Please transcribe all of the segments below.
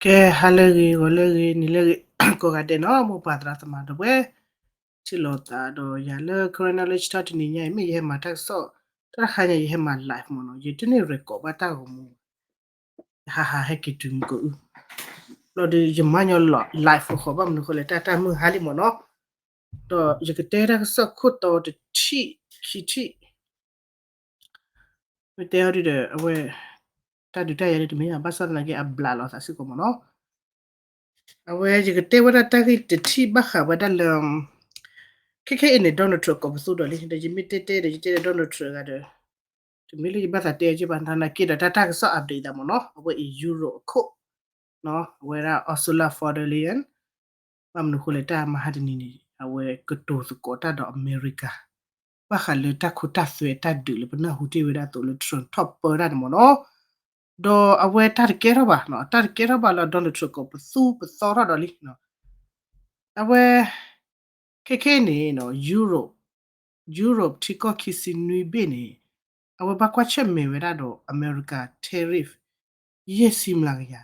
ကဲ ဟါလၢအဂ့ၤ ဂီၤလၢအဂ့ၤ နံၤလၢအဂ့ၤ ကိးဂၤဒဲးနီၤ မိၢ်ပၢ်သရၣ်သမါဒီပုၢ်ဝဲၢ် ထံၣ်လိာ်သးဒီးယၤလၢ Karen Knowledge Talk တနံၤညါအံၤ မ့ၢ်ယဟဲမၤတၢ်ကစီၣ် တၢ်တခါညါ ယဟဲမၤ live မ့ၢ်နီၤ ယတန့ၢ် record ဘၣ်တၢ်ဂီၤမူ ဟးဟးဟဲက့ၤတုၤမုၢ်ကအု ဘျီဒီးယမၤညီ live ဃီ ဘၣ်မနုၤဃိလဲၣ် တၢ်တၢ်မုၢ်ဟါလံမ့ၢ်နီၤ ဒီးယကတဲတၢ်ကစီၣ်ခိၣ်တီတထံၣ်ခံထံၣ် မ့ၢ်တဲအီၤဒ်ဒီး အဝဲ တၢ်ဒုးတၢ်ယၤလၢတမ့ၢ်ဘၣ် ဘၣ်ဆၣ်သနာ်က့အဘျးလီၤသးစ့ၢ်ကီးမ့ၢ်နီၤ အဝဲယကတဲဝဲဒၣ်တၢ်ဂ့ၢ်တထံၣ်ဘၣ်ဃးဝဲဒၣ်လၢ ခဲခဲအံၤန့ၣ် Donald Trump ကိးပသူဒီးလံ ဒီးယမ့ၢ်တဲတဲဒီး ယတဲဒီး Donald Trump အဂၤဒီး တမ့ၢ်လၢယဘၣ်သးတဲအီၤက့ဘၣ် သနာ်က့ဒီး တၢ်တၢ်ကစီၣ် update သးမ့ၢ်နီၤ အဝဲအံၤ Europe အခိၣ် အဝဲဒၣ် Ursula von der Leyen ဘၣ်မနုၤဃိလဲၣ် တၢ်မဟါတနံၤန့ၣ် အဝဲကတိၤသကိးတၢ်ဒီးအမဲရကၤ ဘၣ်ဃးလၢတၢ်ခိတၢ်သွဲတၢ်ဒုးလၢပနၢ်ဟူတ့ၢ်ဝဲဒၣ်အသိးလၢ Trump ထီၣ်ပၢတၢ်န့ၣ်မ့ၢ်နီၤ ဒီးအဝဲတၢ်တကဲထီၣ်ဘၣ် တၢ်တကဲထီၣ်ဘၣ်လၢ Donald Trump ကိးပသူပသီထီၣ်ဒီးလံ အဝဲ ခဲခဲအံၤန့ၣ် Europe Europe ထံကီၢ်ခံဆံနွံဘ့ၣ်န့ၣ် အဝဲဘၣ်ကွၢ်ဆၢၣ်မဲာ်ဝဲဒၣ်ဒီးအမဲရကၤ tariff ယဲၢ်ဆံမျးကယၤ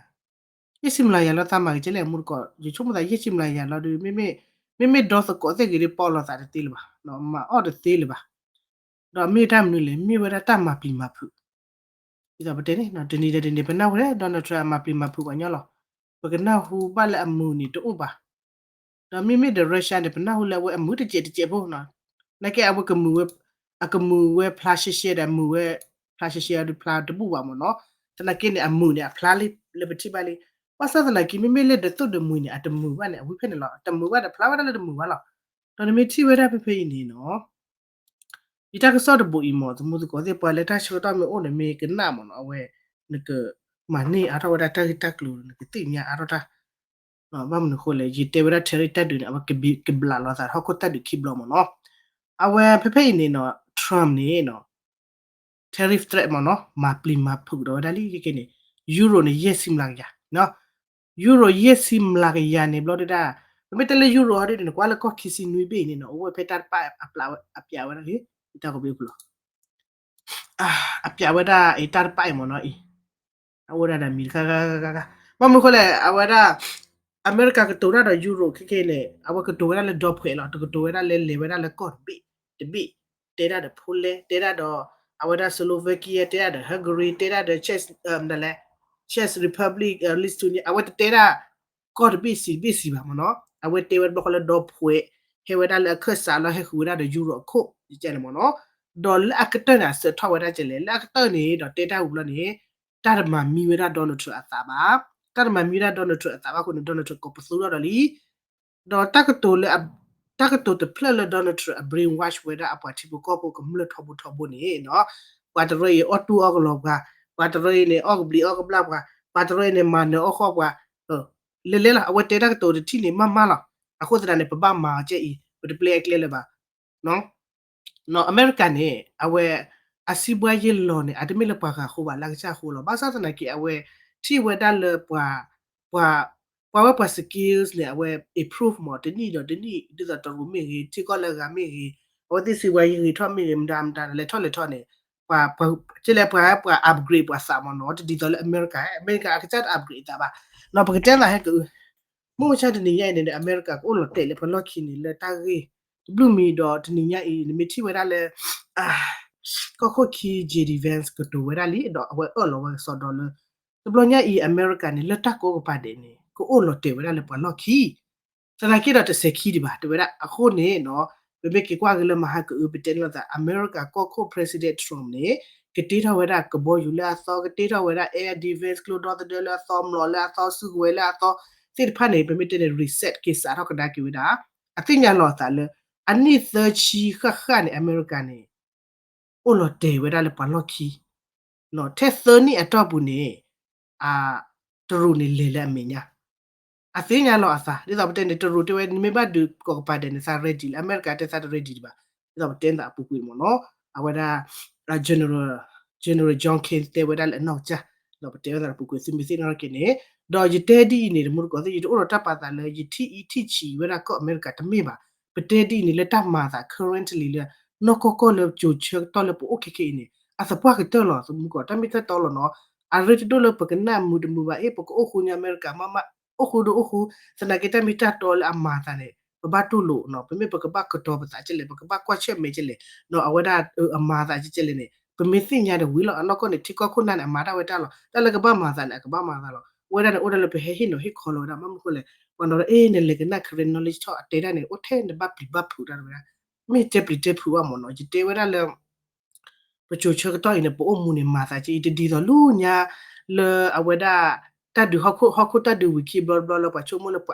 ယဲၢ်ဆံမျးကယၤလီၤ သးမၤကကဲလဲၣ် မူတကိး ယဆိကမိၣ်သး ယဲၢ်ဆံမျးကယၤလီၤဒီး မ့မ့ၢ် မ့မ့ၢ်ဒီသကိးသ့ၣ်ဂ့ၤဒ် ပီၣ်လိာ်သးတသ့လၢၤဘၣ် မၤအီၣ်တသ့လၢၤဘၣ် ဒီးမ့ၢ်တၢ်မနုၤလဲၣ် မ့ၢ်ဝဲဒၣ်တၢ်မၤပျံၤမၤဖုး ဒ်သိးပတဲန့ၣ် တနံၤဒီးတနံၤ ပနၢ်ဟူဒီး Donald Trump အမၤပျံၤမၤဖုးပှၤညီလီၤ ပကနၢ်ဟူဘၣ်လၢအမုာ်န့ၣ်တအိၣ်ဘၣ် ဒီးမ့မ့ၢ်ဒီး Russia န့ၣ် ပနၢ်ဟူလၢအဝဲအမုာ်တစဲးတစဲးဖိ နာ်က့အဝဲကမုာ်ဝဲ အကမုာ်ဝဲဖျါရှဲရှဲဒီး အမုာ်ဝဲဖျါရှဲရှဲဒီးဖျါတဘူၣ်ဘၣ်မ့ၢ်နီၤ သနာ်က့န့ၣ် အမုာ်န့ၣ် အဖျါလံလၢပထံၣ်ဘၣ်လံ ဘၣ်ဆၣ်သနာ်က့ မ့မ့ၢ်လၢဒသိၣ်ဒီးမှံၤန့ၣ် အတမုာ်ဘၣ်န့ၣ် အဝံဖဲန့ၣ်လီၤ တမုာ်ဘၣ်ဒီးဖျါဝဲဒၣ်လၢတမုာ်ဘၣ်လီၤ ဒီးနမ့ၢ်ထံၣ်ဝဲဒၣ်ဖဲဖဲအံၤန့ၣ်နီၤ ယတၢ်ကစီၣ်တဘိအံၤမ့ၢ် သမူသကိးသ့ၣ် ပှၤလၢတၢ်ဆၢကတီၢ်မ့ၢ်အိၣ်န့ၣ် မ့ၢ်ကနၣ်မ့ၢ်နီၤ အဝဲ နကမၤန့ၢ်အါထီၣ်ဝဲဒၣ်တၢ်ဂ့ၢ်တၢ်ကျိၤ နကသ့ၣ်ညါအါထီၣ်တၢ် ဘၣ်မနုၤဃိလဲၣ် ယတဲဝဲဒၣ် tariff တၢ်ဒုးန့ၣ် အဝဲကဘျးလီၤသးဟီၣ်ခိၣ်တၢ်ဒုးခံဘျီမ့ၢ်နီၤ အဝဲဖဲဖဲအံၤန့ၣ်နီၤ Trump န့ၣ် tariff threat မ့ၢ်နီၤ မၤပျံၤမၤဖုးဒီးဝဲဒၣ်လံ ခဲကဲန့ၣ် Euro န့ၣ် ယဲၢ်ဆံမျးကယၤ Euro ယဲၢ်ဆံမျးကယၤန့ၣ် ဘျီဒုဒၣ် ပမ့ၢ်တဲလၢ Euro ဟီဒုန့ၣ် နကွၢ်လၢကီၢ်ခံဆံနွံဘ့ၣ်အံၤန့ၣ်နီၤ အိၣ်ဝဲဖဲတၢ်တပၣ် အပျးဝဲဒၣ်လံ တၢ်ကဘ့ၣ်ပူၤလီၤ အပျးဝဲဒၣ်အံၤတၢ်တပၣ်အံၤမ့ၢ်နီၤအံၤ အအိၣ်ဒၣ်ဒီးမံၤတခါခါခါခါ ဘၣ်မနုၤဃိလဲၣ် အဝဲဒၣ် အမဲရကၤကတိၤတၢ်ဒီး Euro ခဲကဲန့ၣ် အဝဲကတိၤဝဲဒၣ်လၢဒီဖှဲးလီၤ တကတိၤဝဲဒၣ်လၢလဲၤဝဲဒၣ်လၢကီၢ်တဘ့ၣ်တဘ့ၣ် တဲဒၣ်ဒီး Poland တဲဒၣ်ဒီး အဝဲဒၣ် Slovakia တဲဒၣ်ဒီး Hungary တဲဒၣ်ဒီး Czech ဒ်လဲၣ် Czech Republic Lithuania အဝဲတတဲဒၣ် ကီၢ်တဘ့ၣ်စံးတဘ့ၣ်စံးဘၣ်မ့ၢ်နီၤ အဝဲတဲဝဲတဘျီဃီလၢဒီဖှဲး ဟဲဝဲဒၣ်လၢအခၢၣ်စးလီၤ ဟဲဃုာ်ဝဲဒၣ်ဒီး Euro အခိၣ် ယကဲန့ၣ်မ့ၢ်နီၤ ဒီးလၢအကတၢၢ်န့ၣ် အစးထီၣ်ဝဲဒၣ်ကလဲၣ် လၢအကတၢၢ်န့ၣ်ဒီးတဲတၢ်ဝံၤဘျီန့ၣ် တၢ်တမၤမံဝဲဒၣ် Donald Trump အသးဘၣ် တၢ်တမၤမံဝဲဒၣ် Donald Trump အသးဘၣ်အဃိန့ၣ် Donald Trump ကိးပသူထီၣ်ဒီးလံ ဒီးတၢ်ကတိၤလၢ တၢ်ကတိၤတဖျၢၣ်လၢ Donald Trump အ brainwash ဝဲဒၣ်အပှၤထံဖိကီၢ်ဖိကမျၢၢ်ထီဘိထီဘိန့ၣ်နီၤ ပှၤတရၢအံၤအီၣ်တူၢ်အီၣ်ကလီပှၤ ပှၤတရၢအံၤန့ၣ် အီၣ်ကဘျံးအီၣ်ကဘျၣ်ပှၤ ပှၤတရၢအံၤန့ၣ် မၤနၢၤအီၣ်ဃီပှၤ လဲၤလဲၤလီၤ အဝဲတဲတၢ်ကတိၤတထံၣ်န့ၣ် မၤမၤလီၤ အဃိသတးန့ၣ် ပဘၣ်မၤအီၤကဲအံၤ ပတပျဲအကျဲလၢၤဘၣ် အမဲရကၤန့ၣ် အဝဲ အစံးဘှါယဲၢ်လီၤန့ၣ် အတမ့ၢ်လၢပှၤဂၤအဃိဘၣ် လၢအကစၢ်အဃိလီၤ ဘၣ်ဆၣ်သနာ်က့ အဝဲ ထံၣ်ဝဲဒၣ်လၢပှၤ ပှၤ ပှၤဝဲပှၤ skills န့ၣ် အဝဲ improve မ့ၢ် တနံၣ်ဒီးတနံၣ် ဒ်သိးတရူးမ့ၢ်ဂ့ၤ ထံကီၢ်လၢအဂၤမ့ၢ်ဂ့ၤ အဝဲသ့ၣ်စံးဘှါယဲၢ်ဂ့ၤထီၣ်မ့ၢ်ဂ့ၤ မတၤမတၤလဲၤထီၣ်လဲၤထီၣ်န့ၣ် ပှၤ ကဲလဲၣ်ပှၤ ပှၤ upgrade ပှၤသးမ့ၢ်နီၤ တဒ်သိးလၢအမဲရကၤ အမဲရကၤအကစၢ်တ upgrade အသးဘၣ် နီၤ ပကတဲသးဟဲက မုၢ်မဆါတနံၤညါအံၤန့ၣ် အမဲရကၤကအိၣ်လီၤတဲာ်လၢပှၤလီၢ်ခံန့ၣ် လၢတၢ်ဂ့ၢ်တဘျုးမံၤဒီးတနံၤညါအံၤ နမ့ၢ်ထံၣ်ဝဲဒၣ်လၢ ကီၢ်ခိၣ်ခံ J D Vance ကတိၤဝဲဒၣ်လံ ဒီးအဝဲအၢၣ်လီၤဝဲကစီဒီလၢ တဘျီညါအံၤ အမဲရကၤန့ၣ် လၢတၢ်ကိးကပၤဒဲးန့ၣ် ကအိၣ်လီၤတဲာ်ဝဲဒၣ်လၢပှၤလီၢ်ခံ သနာ်က့ဒီးတစဲးခံဒံးဘၣ် တဲဝဲဒၣ် အဃိန့ၣ်နီၤ ပမ့ၢ်က့ၤကွၢ်က့ၤလၢမဟါကအု ပတဲန့ၣ်လီၤသး အမဲရကၤကီၢ်ခိၣ် President Trump န့ၣ် ကတ့ထီၣ်ဝဲဒၣ်ကဘီယူၤလၢအသီ ကတ့ထီၣ်ဝဲဒၣ် air defense ကျိဒီသဒၢလၢအသီ မျိာ်လၢအသီ စုကဝဲၤလၢအသီ သ့ၣ်တဖၣ်န့ၣ် ပမ့ၢ်တဲန့ၣ် reset က့ၤစးထီၣ်ကဒါက့ၤဝဲဒၣ် အသ့ၣ်ညါလီၤအသးလၢ အနံၣ်သၢဆံဃၣ်ဃၣ်န့ၣ် အမဲရကၤန့ၣ် အိၣ်လီၤတဲာ်ဝဲဒၣ်လၢပှၤလီၢ်ခံ ထဲသၢနံၣ်အတီၢ်ပူၤန့ၣ် အ တရူးန့ၣ်လဲၤလၢအမဲာ်ညါ အသ့ၣ်ညါလီၤအသး ဒ်သိးပတဲန့ၣ် တရူးတဲဝဲ နမ့ၢ်ဘၣ်ဒုးကိးကပၤဒဲးန့ၣ် သး ready လၢအမဲရကၤတဲသးတ ready ဒံးဘၣ် ဒ်သိးပတဲသးအပူၤကွံာ်မ့ၢ်နီၤ အဝဲဒၣ် general general John Kerry တဲဝဲဒၣ်လၢအနီၢ်ကစၢ် ဒီးပတဲဝဲသးအပူၤကွံာ် သုမ့ၢ်သ့ၣ်နီၣ်ထီၣ်က့ၤန့ၣ် ဒီးယတဲဒ်အံၤန့ၣ် တမူတကိးသ့ၣ် ယတအိၣ်ဒီးတၢ်ပာ်သးလၢ ယထံၣ်အံၤထံၣ်ဆံးဝဲဒၣ်ကီၢ်အမဲရကၤတမ့ၢ်ဘၣ် ပတဲဒ်အံၤန့ၣ် လၢတၢ်မၤအသး currently လၢ နီၢ်ကီၢ်ကီၢ်လၢကၠိၤဆၢကတီၢ်လၢပအိၣ်ခဲခဲအံၤန့ၣ် အသပှၢ်ကတၢၢ်လီၤ သမူတကိး တၢ်မ့ၢ်တၢ်တီလီၤနီၤ အရ့တဒိၣ်လၢပကနၣ်မုာ်တမုာ်ဘၣ် အ့ၣ် ပကအိၣ်ဃူညါအမဲရကၤမးမး အိၣ်ဃူဒီးအိၣ်ဃူ, သနာ်က့တၢ်မ့ၢ်တၢ်တီလၢအမၤသးန့ၣ် ပဘၣ်တူၢ်လိာ်နီၤ, ပမ့ၢ်ပကဘၣ်ကတီၤပသးကလဲၣ် ပကဘၣ်ကွၢ်ဆၢၣ်မဲာ်ကလဲၣ်နီၤ, အဝဲဒၣ်အမၤသးကလဲၣ်န့ၣ် ပမ့ၢ်သ့ၣ်ညါဒီးဝံၤလီၤ. အနီၢ်ကီၢ်န့ၣ် ထံကီၢ်ခိၣ်နၢ်န့ၣ် အမၤတၢ်ဝဲတၢ်လီၤ, တၢ်လၢကဘၣ်မၤသးန့ၣ် အကဘၣ်မၤသးလီၤ. အဝဲဒၣ်န့ၣ် အိၣ်ဒၣ်လၢပဟဲဟ့ၣ်နီၤဟ့ၣ်ခီလီၤဝဲဒၣ် ဘၣ်မနုၤဃိလဲၣ်, ပှၤနီၤဒီး အ့ၣ် နလဲၤကနၣ် Karen Knowledge Talk အတဲဒၣ်န့ၣ် အိၣ်ထဲနဘၣ်ပျံၤဘၣ်ဖုးတၢ်ဝဲဒၣ်, မ့ၢ်တဲပျံၤတဲဖုးဘၣ်မ့ၢ်နီၤ, ယတဲဝဲဒၣ်လၢ ပစိၤဆၢကတီၢ်အံၤန့ၣ် ပအိၣ်မူန့ၣ် မၤသးက့အံၤ တဒ်သိးလၢညါ လၢအဝဲဒၣ် တၢ်ဒုးဟီၣ်ခိၣ် ဟီၣ်ခိၣ်တၢ်ဒုးဝံၤခံဘျီတဘျီလၢ ပှၤဆိကမိၣ်လၢ ပှ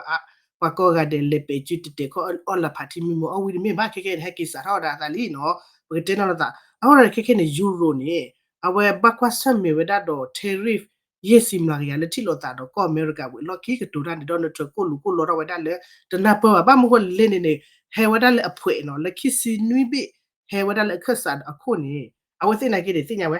ၤကိးဂၤဒဲးလဲၤပဲာ်စုတတဲာ်ခီၣ်အီၣ်လၢဖးထံမံမီၤအီၣ်ဝံၤတမ့ၢ်ဘၣ် ခဲခဲအံၤန့ၣ် ဟဲက့ၤစးထီၣ်ဝဲဒၣ်အသးလံနီၤ, ပကတဲနီၤလိာ်သး, အဃိဒီးခဲခဲန့ၣ် Euro န့ၣ် အဝဲဘၣ်ကွၢ်ဆၢၣ်မဲာ်ဝဲဒၣ်ဒီး tariff ယဲၢ်ဆံမျးကယၤလၢထံၣ်လိာ်သးဒီးကီၢ်အမဲရကၤဝံၤအလီၢ်ခံကတိၤတၢ်န့ၣ် Donald Trump ကိၣ်လူၤကိၣ်လီထီၣ်ဝဲဒၣ်လၢ တနၢ်ပၢၢ်ဘၣ် ဘၣ်မနုၤဃိလဲၣ်န့ၣ်န့ၣ် ဟဲဝဲဒၣ်လၢအဖှဲးနီၤ လၢခံဆံနွံဘ့ၣ် ဟဲဝဲဒၣ်လၢအခၢၣ်စးဒီးအခိၣ်န့ၣ် အဝဲသ့ၣ်နာ်က့န့ၣ် သ့ၣ်ညါဝဲ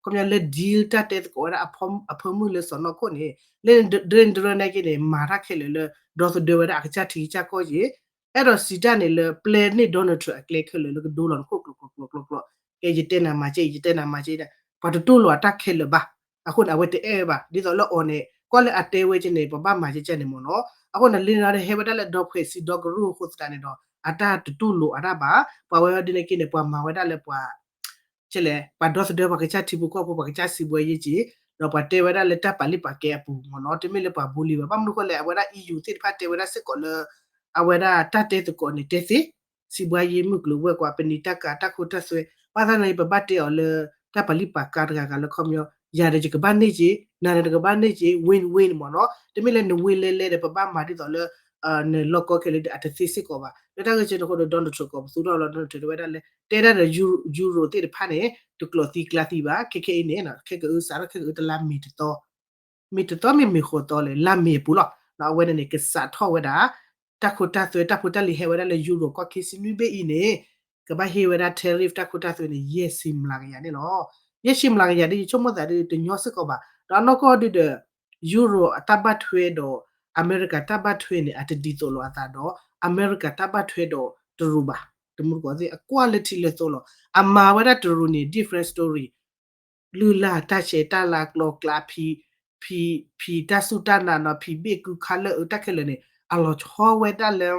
ခီပညီလၢ deal တၢ်တဲသကိးဝဲဒၣ်အဖၢမုၢ်လၢစီၤနီၢ်ခိၣ်န့ၣ် လၢဒရၢန့ၣ်ဒရၢန့ၣ်က့န့ၣ် မၤတၢ်ခဲလၢာ်လၢ ဒီသဒၢဝဲဒၣ်အကစၢ်ထံကစၢ်ကီၢ်က့ အဲၣ်ဒိးစံးတၢ်န့ၣ်လၢ ပျဲန့ၢ် Donald Trump အကျဲခဲလၢာ်လၢကဒိလီၤနခိၣ်ကျိးကျိးကျိးကျိးကျိး, ကဲယတဲနၤမၤကဲ ယတဲနၤမၤကဲ ပှၤတတူၢ်လိာ်အတၢ်ခဲလၢာ်ဘၣ်. အဃိန့ၣ် အဝဲတအဲၣ်ဘၣ် ဒ်သိးလၢအီၤန့ၣ် ကွၢ်လၢအတဲဝဲကဲန့ၣ် ပဘၣ်မၤကဲကဲန့ၣ်မ့ၢ်နီၤ. အဃိန့ၣ် လၢန့ၣ်ဒီး ဟဲဝဲဒၣ်လၢဒီဖှဲးစံဒီကရူၢ်အဃိသတးန့ၣ်ဒီး အတၢ်တတူၢ်လိာ်အတၢ်ဘၣ်. ပှၤဝဲဒ်န့ၣ်က့န့ၣ် ပှၤမၤဝဲဒၣ်လၢပှၤ ကဲလဲၣ် ပှၤဒီသဒၢပှၤကစၢ်ထံဖိကီၢ်ဖိ ပှၤကစၢ်စံးဘှဲယ့ၢ်က့ ဒီးပှၤတဲဝဲဒၣ်လၢတၢ်ပာ်လုၢ်ပာ်ကဲအပူၤမ့ၢ်နီၤ တမ့ၢ်လၢပှၤဘိလံဘၣ်. ဘၣ်မနုၤဃိလဲၣ် အဝဲဒၣ် EU သ့ၣ်တဖၣ်တဲဝဲဒၣ်စ့ၢ်ကီးလၢ အဝဲဒၣ်တၢ်တဲသကိးန့ၣ်တဲသ့ စံးဘှါယ့ၢ်မုၢ်ကျိၤဝဲၤကွာ် ပနံာ်တၢ်ကၤတၢ်ခိတၢ်သွဲ ဘၣ်ဆၣ်သနာ်က့ ပဘၣ်တဲအီၤလၢ တၢ်ပာ်လုၢ်ပာ်ကဲတဂၤဂၤလၢခီပညီ ယၤဒီးယကဘၣ်န့ၢ်က့ နၤဒီးနကဘၣ်န့ၢ်က့ win win မ့ၢ်နီၤ တမ့ၢ်လၢန win လဲလဲဒီး ပဘၣ်မၤဒ်သိးလၢ နလီၢ်ကီခဲလၢာ်ဒီး အတသ့စ့ၢ်ကီးဘၣ်. လၢတၢ်ဂ့ၢ်ကဲန့ၣ်အဃိဒီး Donald Trump ကိးပသူထီၣ်လီၤ Donald Trump တဲဝဲဒၣ်လၢ တဲဒၣ်ဒီး Euro သ့ၣ်တဖၣ်န့ၣ် တကျိးသံကျါသံဘၣ် ခဲခဲအံၤန့ၣ် ခဲကအုစးထီၣ်ခဲကအုတလါမ့ၤတသီ မ့ၤတသီမ့ၢ်မ့ၤဃိးသီလဲၣ် လါမ့ၤအပူၤလီၤ. အဝဲန့ၣ်န့ၣ် ကစးထီၣ်ဝဲဒၣ် တၢ်ခိတၢ်သွဲ တၢ်ဖိတၢ်လံၤဟဲဝဲဒၣ်လၢ Euro ကီၢ်ခံဆံနွံဘ့ၣ်အံၤန့ၣ် ကဘၣ်ဟ့ၣ်ဝဲဒၣ် tariff တၢ်ခိတၢ်သွဲန့ၣ် ယဲၢ်ဆံမျးကယၤန့ၣ်လီၤ. ယဲၢ်ဆံမျးကယၤဒ်ယဆိကမိၣ်သးဒ်တညီစ့ၢ်ကီးဘၣ်. ဒီးအနီၢ်ကီၢ်ဒ်ဒီး Euro အတၢ်ဘၣ်ထွဲဒီး အမဲရကၤတၢ်ဘၣ်ထွဲန့ၣ် အတဒ်သိးလိာ်အသးဒီး အမဲရကၤတၢ်ဘၣ်ထွဲဒီးတရူးဘၣ်. တမူတကိးသ့ၣ် အကွၢ်လၢထံလၢသိလီၤ. အမၤဝဲဒၣ်တရူးန့ၣ် different story လုၢ်လၢ်တၢ်ဆဲးတၢ်လၤကျိၤကျါ ဖံး ဖံးတၢ်စူၢ်တၢ်နာ်နီၤ ဖံးဘ့ၣ်ကုခါလၢအတၢ်ခဲလၢာ်န့ၣ် အလီၤဆီဝဲဒၣ်လၢ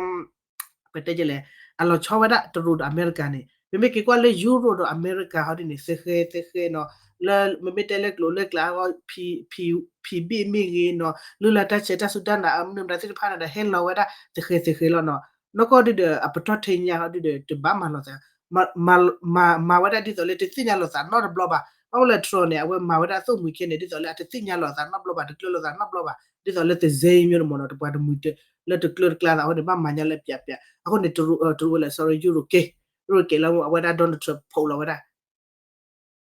ပတဲလဲၣ် အလီၤဆီဝဲဒၣ်တရူးဒီးအမဲရကၤန့ၣ် ပမ့ၢ်က့ၤကွၢ်လၢ Euro ဒီးအမဲရကၤဟီဒ်န့ၣ် သဃဲသဃဲနီၤ လၢမ့မ့ၢ်တဲလၢကျိၤလၢကျါအဂီၢ် ဖံးဘ့ၣ်မ့ၢ်ဂ့ၤနီၤ လုၢ်လၢ်တၢ်ဆဲးတၢ်စူၢ်တၢ်နာ် အမနုၤမတၤသ့ၣ်တဖၣ်န့ၣ်ဒီး ဟဲလီၤဝဲဒၣ်သဃဲသဃဲလီၤနီၤ. နီၢ်ကီၢ်ဒ်ဒီး အပတီၢ်ထဲညါဟီဒ်ဒီး တဘၣ်မၤလိာ်သး မၤဝဲဒၣ်ဒ်သိးလၢတသ့ၣ်ညါလိာ်သးနီတဘျီဘၣ်. ဘၣ်မနုၤလဲၣ် Trump န့ၣ် အဝဲမၤဝဲဒၣ်သိၣ်မှံၤခဲန့ၣ် ဒ်သိးလၢအတသ့ၣ်ညါလိာ်သးနီတဘျီဘၣ် တကျၢလိာ်သးနီတဘျီဘၣ် ဒ်သိးလၢတစဲမ့ၢ်န့ၣ်မ့ၢ်နီၤ တပှၤတမှံၤလၢတကျၢတကျါသးအဃိန့ၣ် ဘၣ်မၤညါလၢပျးပျး အဃိန့ၣ် တရူးဝဲလဲၣ် sorry Euro ကဲ Euro ကဲလီၤမ့ၢ် အဝဲဒၣ် Donald Trump ဖီၣ်လီၤဝဲဒၣ်